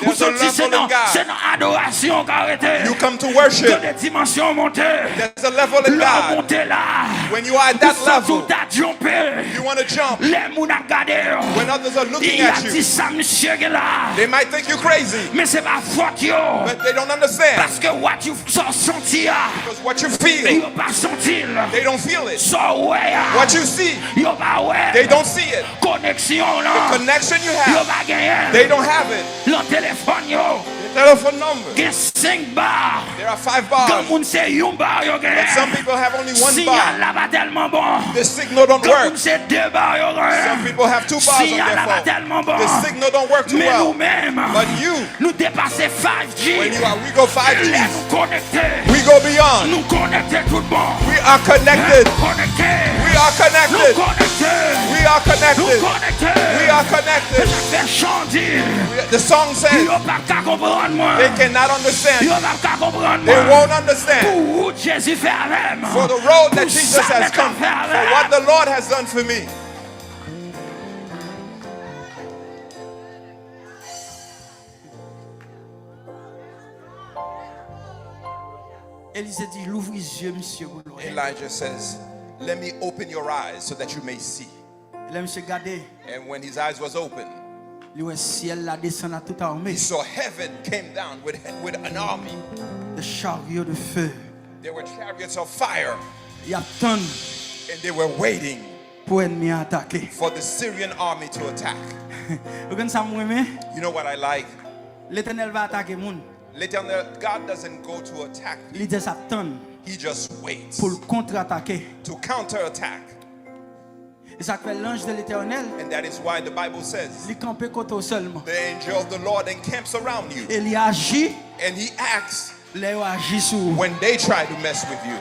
Ou santi se nan, se nan adorasyon w ka rete. You come to worship. Gen de dimansyon w monte. There's a level in God. Lè w monte la, when you are at that level, ou santi w ta djonpe. You wanna jump. Lè moun ap gade w, when others are looking at you, y ap di sa misye gen la. They might think you crazy. Men se pa fòt yo. But they don't understand. Paske what you, sa w santi a, because what you feel, yo pa santi l. They don't feel it. Sa w wè a, what you see, yo pa wè l. They don't see it. Koneksyon w lan, the connection you have, yo pa genyen l. They don't have it. Nan telefòn yo, the telephone number, gen senk ba. There are five bars. Gen moun se yon ba yo genyen. But some people have only one bar. Siyal la pa tèlman bon. The signal don't work. Gen moun se de ba yo genyen. Some people have two bars on their phone. Siyal la pa tèlman bon. The signal don't work too well. Men nou menm, but you, nou depase five G. When you are, we go five G. Lè nou konekte, we go beyond. Nou konekte tout bon. We are connected. Konekte. We are connected. Nou konekte. We are connected. Nou konekte. We are connected. Se sa k fè chan di, we, the song says, yo p ap ka konprann mwen. They cannot understand. Yo p ap ka konprann mwen. They won't understand. Pou wout Jezi fè avè m. For the road that Jesus has come, for what the Lord has done for me. Elize di, "Louvri zye misye pou l wè." Elijah says, "Let me open your eyes so that you may see." Lè misye gade, and when his eyes was open, li wè syèl la desann ak tout ame. He saw heaven came down with, with an army. Des chariots de feu. There were chariots of fire. Y ap tann, and they were waiting, pou ènmi an atake, for the Syrian army to attack. Ou konn sa m renmen? You know what I like? Letènèl pa atake moun. L'Éternel, God doesn't go to attack people. Li just ap tann, he just waits, pou l kontratake, to counterattack. E sa k fè lanj de Letènèl, and that is why the Bible says, li kanpe kote w sèlman, the angel of the Lord encamps around you, e li aji, and he acts, lè yo aji sou ou, when they try to mess with you.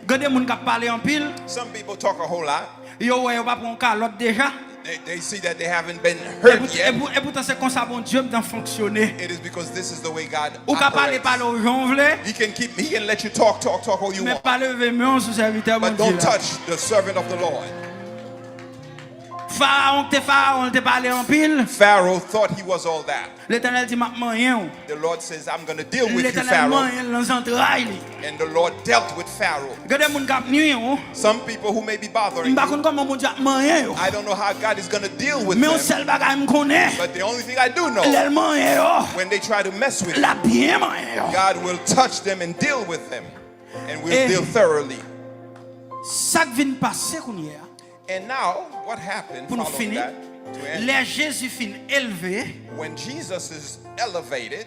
Gen de moun k ap pale anpil. Some people talk a whole lot. Yo wè yo pa pran yon kalòt deja. They, they see that they haven't been hurt yet. E pou-, e pou-, e poutan se konsa Bondye m t ap fonksyone. It is because this is the way God operates. Ou ka pale, pale w jan w vle. He can keep, he can let you talk, talk, talk all you want. Men pa leve men w sou sèvitè Bondye a. But don't touch the servant of the Lord. Farawon k te Farawon, l te pale anpil. Pharaoh thought he was all that. Letènèl di, "M ap manyen w." The Lord says, "I'm gonna deal with you, Pharaoh." Letènèl manyen l nan zantray li. And the Lord dealt with Pharaoh. Gen de moun k ap nwi w. Some people who may be bothering you, m pa konn kòman Bondye ap manyen yo. I don't know how God is gonna deal with them. Men yon sèl bagay m konnen. But the only thing I do know, lè l manyen yo, when they try to mess with you, l ap byen manyen yo. God will touch them and deal with them, and will deal thoroughly. Sa k vin pase kounye a, and now, what happened following that, to end? Pou n fini, lè Jezi fin elve, when Jesus is elevated,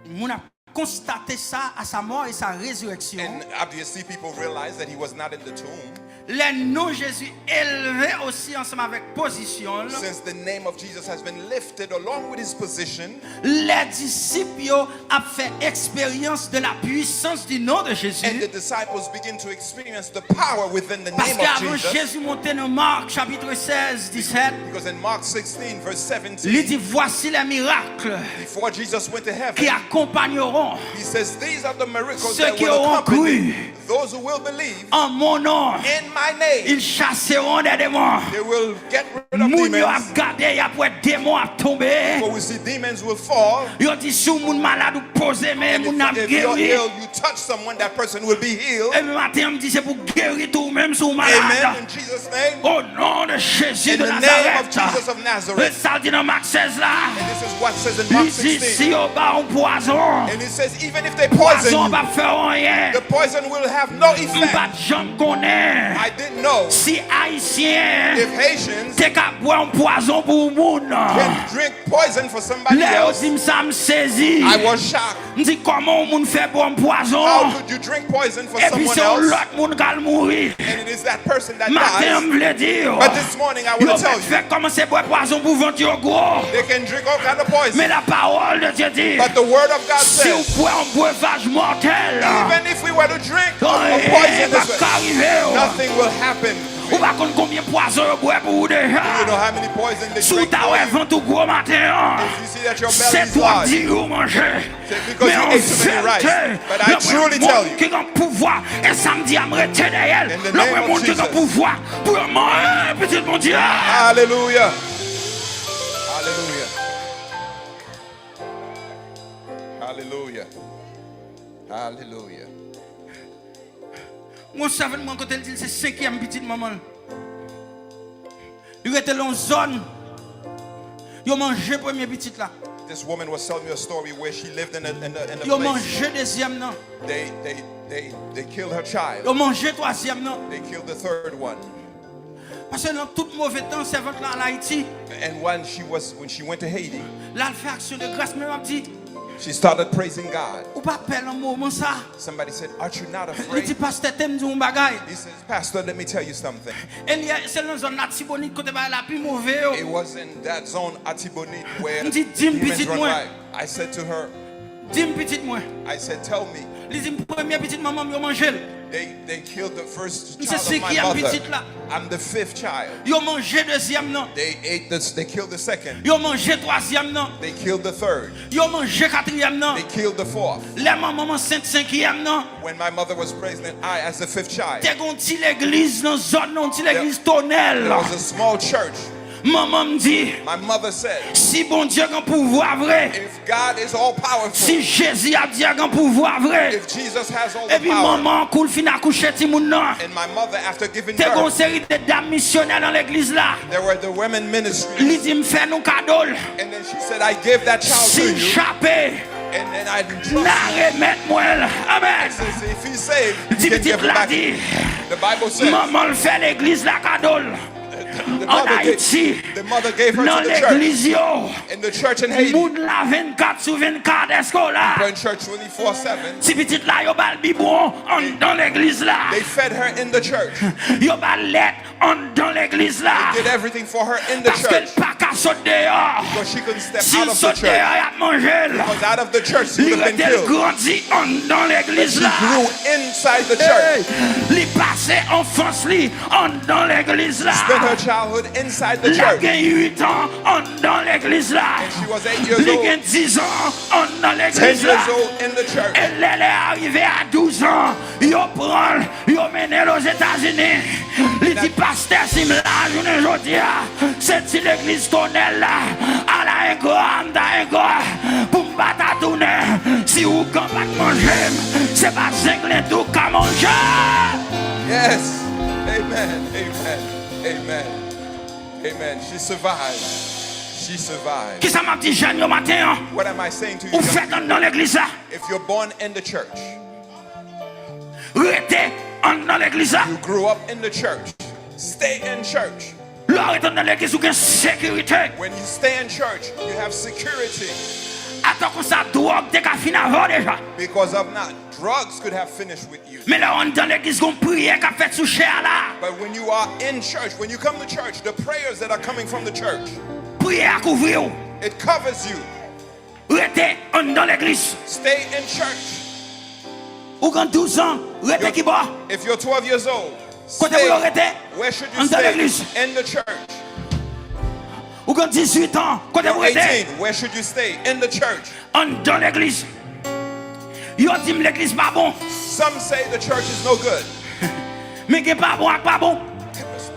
moun ap konstate sa à sa mort et sa résurrection. And obviously, people realize that he was not in the tomb. Lè non Jezi elve osi ansanm avèk pozisyon l. Since the name of Jesus has been lifted along with his position. Lè disip yo ap fè eksperyans de la puissance du nom de Jésus. And the disciples begin to experience the power within the name of Jesus. Paske avan Jezi monte nan Mak chapit sèz, disèt, because in Mark sixteen, verse seventeen, li di, "Voici les miracles qui accompagneront ceux qui auront cru." Before Jesus went to heaven, he says, "These are the miracles that will accompany Those who will believe en mon nom, in my name, ils chasseront des démons. They will get rid of Moun yo ap demons. Gade, y ap wè demon ap tonbe. People will see demons will fall. Yo di si yon moun malad ou poze men, And moun nan if, ap if you're geri. Ill, you touch someone, that person will be healed. Epi maten an m di se pou geri tou, menm si w Amen. malad. In Jesus' name. O non de Jezi In de the name of Nazarèt. Jesus of E Nazareth. sa l di nan Mak sèz la. And this is what says in Li Mark di si sixteen. yo ba w pwazon, And it says, even if they pwazon poison p ap you, fè w anyen. The poison will have no M effect. Pat janm konnen I didn't know si Ayisyen if Haitians te ka bwè yon pwazon pou yon moun. Can drink poison for somebody Lè yo else. Di m sa, m sezi. I was shocked. M di kòman yon moun fè bwè yon pwazon. How could you drink poison for Epi someone se yon else? Lòt moun k al mouri. And it is that person that Maten an dies. M vle di w, But this morning I want yo to tell mèt you, fè kòmanse bwè pwazon pou vant yo gwo. They can drink all kind of poison. Men la pawòl de Dye di, But the word of God si w says, bwè yon bwevaj mòtèl, even if we were to drink of a anyen p ap poisonous, ka rive w. Nothing will happen. Ou pa konn konbyen pwazon yo bwè pou ou deja. You know how many poison they Si w drink ta for wè you. Vant ou gwo maten an, If you see that your se belly is twòp large, diri w manje. It's because you Men ate too many rice. an But I truly verite, tell moun you, ki gen pouvwa, e sa m di a, m rete dèyè l. In the Nan name mwen of moun ki gen Jesus. Pouvwa pou yo manyen pitit Bondye a. Hallelujah. Hallelujah. Hallelujah. Hallelujah. Yon sèvant mwen kote l di l se senkyèm pitit manman l. Li rete l yon zòn. Yo manje premye pitit la. This woman was telling me a story where she lived in a, in a, in a Yo place. Manje dezyèm nan. They, they, they, they killed her child. Yo manje twazyèm nan. They killed the third one. Paske nan tout move tan sèvant la al Ayiti, And when she was, when she went to Haiti, l al fè aksyon de gras, men m ap di, she started praising God. Ou pa pè nan moman sa? Somebody said, "Aren't you not Li di, afraid?" Pastè, te m di yon bagay. He says, "Pastor, let me tell you something." E li se nan zòn Latibonit kote bagay la pi move yo. It was in that zone, Atibonite, where M di, "Di m demons pitit run mwen." wild. I said to her, Di m pitit mwen. I said, "Tell me." Li di m, "Premye pitit manman m yo manje l." They, they killed the first M se child of my senkyèm mother. Pitit la. I'm the fifth child. Yo manje dezyèm nan. They ate this, they killed the second. Yo manje twazyèm nan. They killed the third. Yo manje katriyèm nan. They killed the fourth. Lè manman m ansent senkyèm nan. When my mother was pregnant, I, as the fifth child, Te gen yon ti legliz nan zòn nan, yon ti legliz Tonèl. There was a small church. Manman m di, My mother said, Si Bondye gen pouvwa vre, "If God is all powerful, si Jezi ap di a gen pouvwa vre, if Jesus has all the epi power," manman an kou l fin akouche timoun nan, and my mother, after giving te gen yon birth, seri de dam misyonè nan legliz la. There were the women ministries. Li di, "M fè nou kado l. And then she said, "I gave that child Si to l you." chape, And then I n a trust remèt mwen l." Amèn. Says, "If he's saved, Di you can pitit give him la back." Di, The Bible says, Manman l fè legliz la kado l. the An mother Ayiti, gave, the mother gave her nan to the church. Legliz yo, In the church in Haiti, moun la vennkat sou vennkat, èske w la? People in church twenty-four seven. Ti pitit la, yo ba l bibwon anndan legliz la. They fed her in the church. Yo ba l lèt anndan legliz la. They did everything for her in the Paske l church. Pa ka sot deyò. Because she couldn't step Si out l of the sot church. Deyò, y ap manje l. Because out of the church, she Li would have been rete l killed. Grandi anndan But legliz she la. Grew inside the church. Li pase anfans li anndan legliz la. Spent her childhood inside the Li ap church. Gen uit an anndan legliz la. And she was eight years Li old. Gen diz an anndan legliz la. Ten years old in the church. E lè lè a rive a douz an, yo pran l, yo mennen l Ozetazini. Li di, "Pastè, si m la jounen jodi a, se ti legliz Tonèl la, ala engra m ta engra pou m pa ta tounen. Si ougan pa t manje m, se pa zenglen tou k ka manje m." Yes. Amen. Amen. Amen. Amen. She survived. She survived. Kisa m ap di jèn yo maten an? What am I saying to you? Ou fèt anndan legliz la. If you're born in the church, Rete anndan legliz la. You grew up in the church. Stay in church. Lè w rete anndan legliz, ou gen sekirite. When you stay in church, you have security. Atò konsa, dwòg te ka fin avè w deja. Because of not, drugs could have finished with you. Men lè w anndan legliz, gon priyè k ap fèt sou chè a la. But when you are in church, when you come to church, the prayers that are coming from the church, Priyè a kouvri w. It covers you. Rete anndan legliz. Stay in church. Ou gen douz an, rete kibò? If you're twelve years old, Kote pou yo rete? Where should you Anndan stay? Legliz. In the church. Ou gen dizuit an, kote pou You're rete? Eighteen, where should you stay? In the church. Anndan legliz. Yo di m legliz pa bon. Some say the church is no good. Men gen pa bon ak pa bon.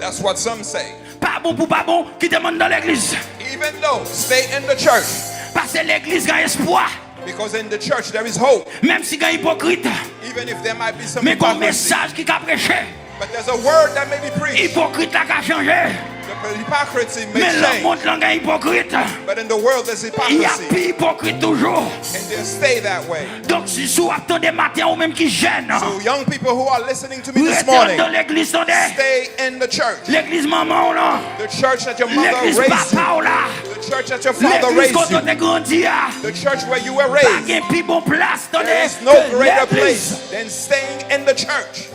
That's what some say. Pa bon pou pa bon, kite m anndan legliz. Even though, stay in the church. Pase legliz gen espwa. Because in the church there is hope. Menm si gen ipokrit. Even if there might be some Men gen yon hypocrisy. Mesaj ki ka preche. But there's a word that may be preached. Ipokrit la ka chanje. The hypocrisy may Men nan change. Mond lan gen ipokrit. But in the world there's Y ap hypocrisy. pi ipokrit toujou. And they'll stay that way. Donk si w ap tande maten ou menm ki jèn, So young people who are listening to me this rete morning, anndan legliz tande. Stay in the church. Legliz manman w lan. The church that your mother Legliz raised papa w you. La. The church that your father Legliz raised kote w you. Te grandi a. The church where you were Pa raised. Gen pi bon plas tande. There is no Ke greater legliz. Place than staying in the church.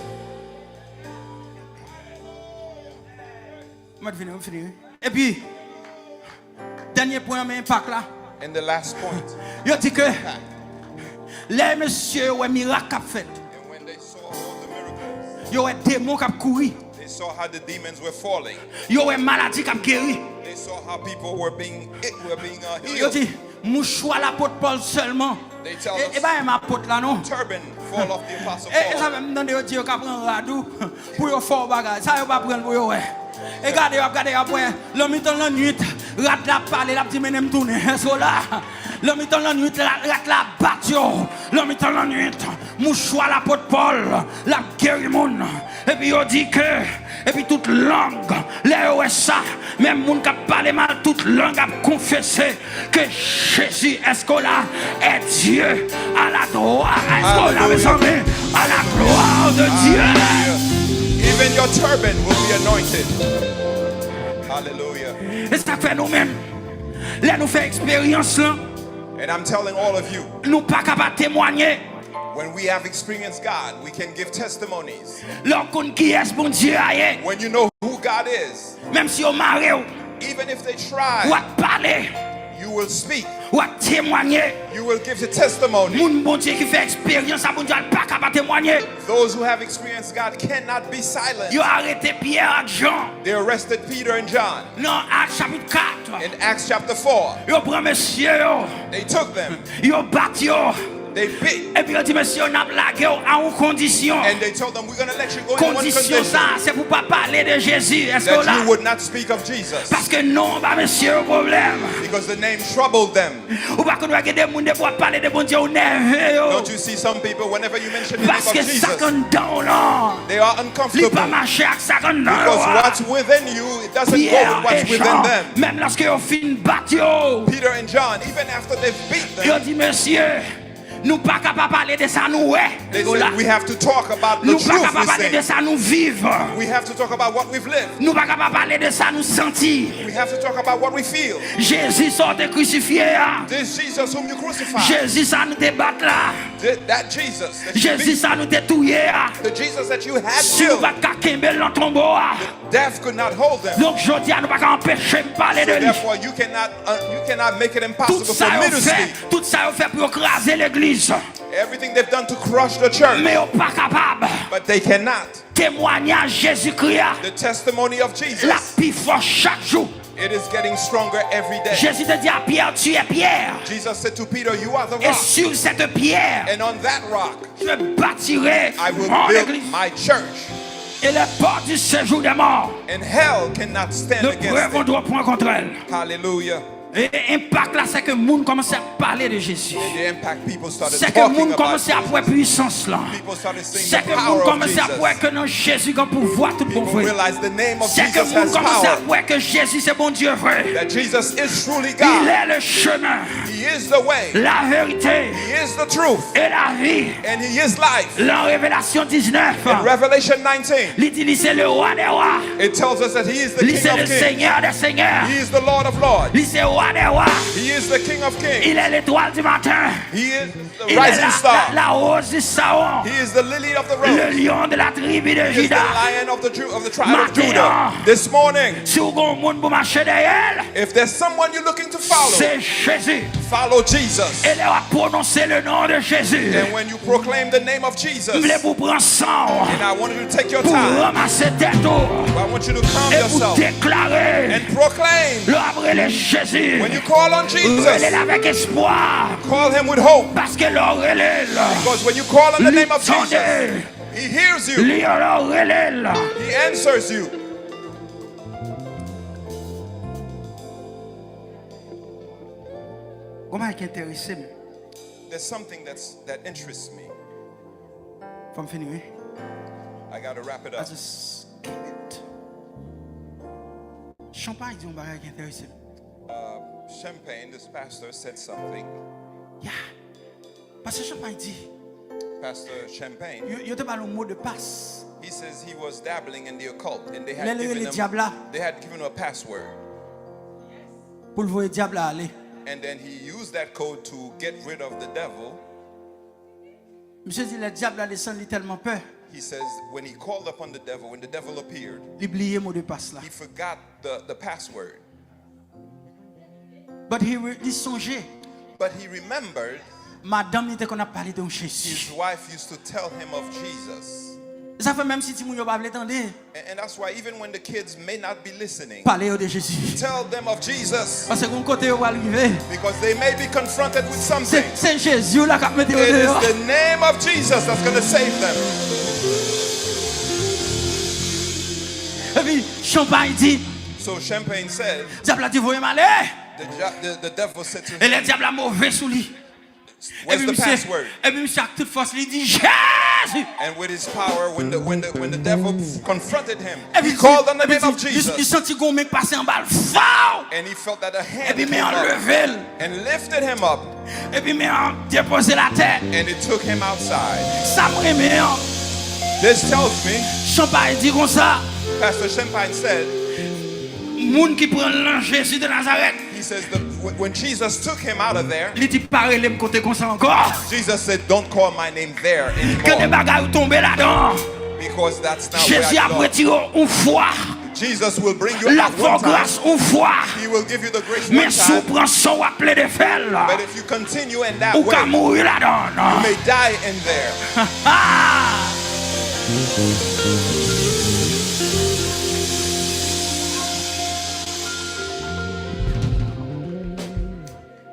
Mwen fini, mwen fini. Epi dènye pwen men enpak la. And the last point. Yo di ke lè mesye yo wè mirak k ap fèt, And when they saw all the miracles, yo wè demon k ap kouri, they saw how the demons were falling. Yo wè maladi k ap geri. They saw how people were being, were being uh, Yo healed. Di mouchwa lapot Pòl sèlman. They tell E us e pa menm apot la non. Turban fall off the apostle E e sa Paul. Menm tande yo di yo ka pran rad ou pou yo fè w bagay. Sa yo pa pran l pou yo wè. E gade yo ap gade yo ap wè. Lan mitan lannuit, rad la ap pale, l ap di mennen m tounen. Èske w la? Lan mitan lannuit, rad la ap bat yo. Lan mitan lannuit, mouchwa lapot Pòl, l ap geri moun. Epi yo di ke, epi tout lang, lè yo wè sa, menm moun k ap pale mal, tout lang ap konfese ke Jezi, èske w la, est Dieu à la gloire, èske w la, mezanmi, à la gloire de Dieu. Even your turban will be anointed. Hallelujah. E sa k fè nou menm, lè nou fè eksperyans lan, And I'm telling all of you, nou pa ka pa temwanye. When we have experienced God, we can give testimonies. Lè w konn kiyès Bondye a ye, When you know who God is, menm si yo mare w, even if they try, w ap pale, you will speak. W ap temwanye. You will give the testimony. Moun Bondye ki fè eksperyans a Bondye a pa ka pa temwanye. Those who have experienced God cannot be silent. Yo arete Pyè ak Jan. They arrested Peter and John. Nan Ak chapit kat. In Acts chapter four, Yo pran mesye yo. They took them. Yo bat yo. They beat. Epi yo di mesye yo n ap lage w a yon kondisyon. And they told them, "We're going to let you go in one condition, Kondisyon sa se pou pa pale de Jezi. Èske w la? That you would not speak of Jesus." Paske non w ba mesye yo pwoblèm. Because the name troubled them. Ou pa konn wè gen de moun depi w ap pale de Bondye ou nève yo. Don't you see some people, whenever you mention the name of Paske sa k Jesus, anndan w lan they are li pa uncomfortable mache ak sa k anndan yo because a. What's within you, it doesn't go Pyè with what's e within Jan, them. Menm lòske yo fin bat yo, Peter and John, even after they've beat yo them, di mesye, nou pa ka pa pale de sa nou wè. They Yo la. Said, "We have to talk about the Nou pa ka truth pa we pale de see. Sa nou viv. We have to talk about what we've lived. Nou pa ka pa pale de sa nou santi. We have to talk about what we feel." Jezi sa w te krisifye a. This Jesus whom you crucified, Jezi sa nou te bat la. Th- that Jesus that you Jezi beat, sa nou te touye a. The Jesus that you had Si nou killed, pa t ka kenbe l nan tonbo a. Death could not hold them. Donk jodi a nou pa ka anpeche m pale So de li. Therefore, you cannot, uh, you cannot make it impossible Tout for sa me yo to fè, speak. Tout sa yo fè pou yo kraze legliz. Everything they've done to crush the church, Men yo pa kapab. But they cannot. Temwanyaj Jezikri a, The testimony of l ap Jesus, pi fò chak jou. It is getting stronger every day. Jezi te di a Pyè, "Tu es Pierre, Jesus said to Peter, "You are the et rock, sur cette pierre, and on that rock je bâtirai I will mon build église, my church, et les portes du séjour des morts and hell cannot stand ne against it." Prévaudront point contre elle." Hallelujah. E enpak la, se ke moun kòmanse ap pale de Jezi. The impact people started Se ke talking moun about kòmanse ap wè Jesus. Pwisans lan. People started seeing Se the ke moun power of kòmanse ap wè Jesus. Ke nan Jezi gen pouvwa tout bon People vre. Realize the name of Se ke Jesus moun has kòmanse ap power. Wè ke Jezi se Bondye vre. That Jesus is truly Il God. Est le chemin, He is the way. La vérité He is the truth. Et la vie. And He is life. Lan Revelasyon diznèf, In Revelation nineteen, Li di li se le roi des rois. It tells us that He is the Li King se of le Kings. Seigneur des seigneurs. He is the Lord of Lords. Li se roi des rois. He is the King of Kings. Il est l'étoile du matin. He is the Il est rising la, star. La, la rose du Saron. He is the lily of the Le rose. Lion de la tribu de He is the Juda. Lion of the, Ju- of the tribe of Maten Judah. An, This morning, Si w gen yon moun pou mache dèyè l, If there's someone you're looking to follow, se Jezi. Follow Jesus. E lè w ap pwononse le non de Jezi, And when you proclaim the name of Jesus, m vle pou w pran san w, and I want you to take your pou w time ranmase tèt ou, I want you to calm e pou w yourself deklare, and proclaim lè w ap rele Jezi, When you call on Jesus, rele l avèk espwa. Call him with hope. Paske lè w rele l, because when you call on the name of Jesus, he hears you. Li tande. Lè w rele l, he answers you. Gon bagay ki enterese m. There's something that's, that interests me. Fò m fini, wi. I gotta wrap it up. I just can't. Champagne di yon bagay ki enterese m. Uh, Champagne, this pastor, said something. Yeah. Pastè Champagne di, Pastor Champagne, yo, yo te ba l yon mo de pas. He says he was dabbling in the occult, and they had, lè l rele dyab la, they had given him a password. Pou l voye dyab la ale. And then he used that code to get rid of the devil. Misye di lè dyab la desann, li tèlman pè. He says when he called upon the devil, when the devil appeared, li bliye mo de pas la. He forgot the, the password. But he re-, li sonje. But he remembered, madanm li te konn ap pale de yon Jezi. His wife used to tell him of Jesus. Sa fè menm si timoun yo pa vle tande, and, and that's why even when the kids may not be listening, pale yo de Jezi. Tell them of Jesus. Paske gon kote yo pral rive. Because they may be confronted with something. Se, se Jezi w la k ap mete yo deyò. It is the name of Jesus that's gonna save them. Epi Champagne di, so Champagne said, dyab la di voye m ale. The, the, the devil said to him, e lè dyab la move sou li. Where's the password? Epi misye, epi misye ak tout fòs li di, Jezi! And with his power, when the, when the, when the devil confronted him, he called on the name of Jesus. Epi li, epi li, li santi gon men k pase anba l, faw! And he felt that a hand came up and lifted him up. Epi men an leve l. Epi men an depoze l atè. And it took him outside. Sa m renmen an. This tells me, Champagne di konsa, Pastor Champagne said, moun ki pran l nan Jezi de Nazarèt. He says that when, when Jesus took him out of there, li di, pa rele m kote konsa ankò. Jesus said, don't call my name there anymore. Gen de bagay ou tonbe ladan. Because that's not where I belong. Jezi ap retire w yon fwa. Jesus will bring you out one time. L ap fè w gras yon fwa. He will give you the grace one time. Men si w pran sa w ap plede fè l, but if you continue in that way, ou ka mouri ladan. You may die in there.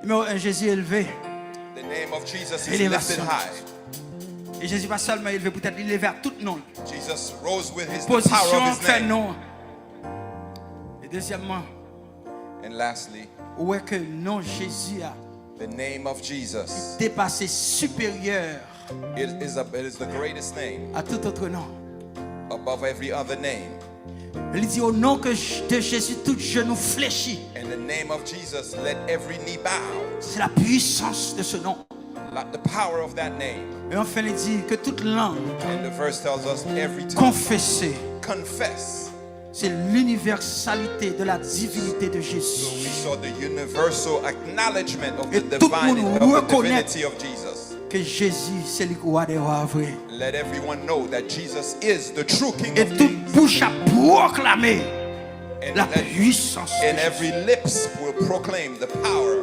Nimewo en, Jezi elve. The name of Jesus is lifted high. Elevasyon. E Jezi pa sèlman elve pou tèt li, li elve ak tout non l. Jesus rose with his, the power of his name. Pozisyon fè non. E dezyèmman, and lastly, ou wè ke non Jezi a, the name of Jesus, depase, siperyè, it is a, it is the greatest name, a tout autre nom, above every other name. Li di, au nom que J-, de Jésus, tout genou fléchit. In the name of Jesus, let every knee bow. C'est la puissance de ce nom. Let the power of that name. E anfen, li di, ke tout lang, and the verse tells us, every tongue, konfese, confess. C'est l'universalité de la divinité de Jésus. So we saw the universal acknowledgement of the divine, of the divinity of Jesus. E tout moun rekonèt ke Jezi se li k wa dè wa vre. Let everyone know that Jesus is the true King of Kings. E tout bouch ap pwoklame la puissance de Jésus. And let, and every lips will proclaim the power.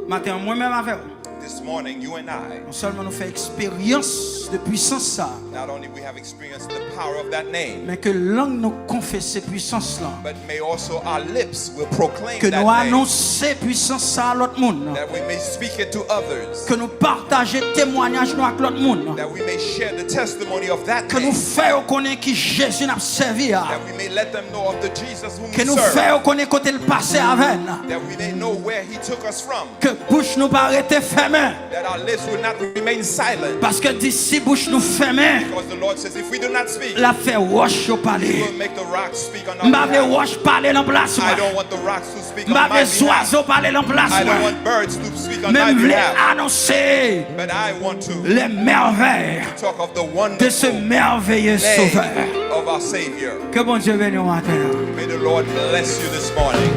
Maten an, mwen menm avè w, this morning, you and I, non sèlman nou fè eksperyans de pwisans sa, not only we have experienced the power of that name, men ke lang nou konfese pwisans lan. But may also our lips will proclaim that name. Ke nou anonse pwisans sa a lòt moun. That we may speak it to others. Ke nou pataje temwayaj nou ak lòt moun. That we may share the testimony of that name. Ke nou fè yo konnen ki Jezi n ap sèvi a. That we may let them know of the Jesus whom we serve. Ke nou fè yo konnen kote l pase avè n. That we may know where he took us from. Ke bouch nou pa rete fèmen. That our lips will not remain silent. Paske l di, si bouch nou fèmen, because the Lord says, if we do not speak, l ap fè wòch yo pale. He will make the rocks speak on our behalf. M pa vle wòch pale nan plas mwen. I don't want the rocks to speak on my behalf. M pa vle zwazo pale nan plas mwen. I don't want birds to speak on my behalf. Men m vle anonse, but I want to, les merveilles, talk of the wonderful, de ce merveilleux Sauveur, name of our Savior. Ke Bondye beni w maten an. May the Lord bless you this morning.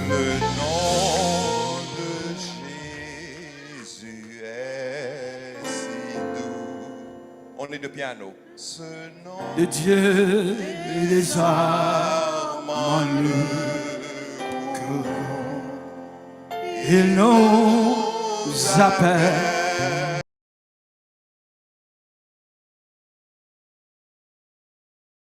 Le nom de Jésus est si doux. Only the piano. Ce nom de Dieu est désarmant le cœur. Il nous appelle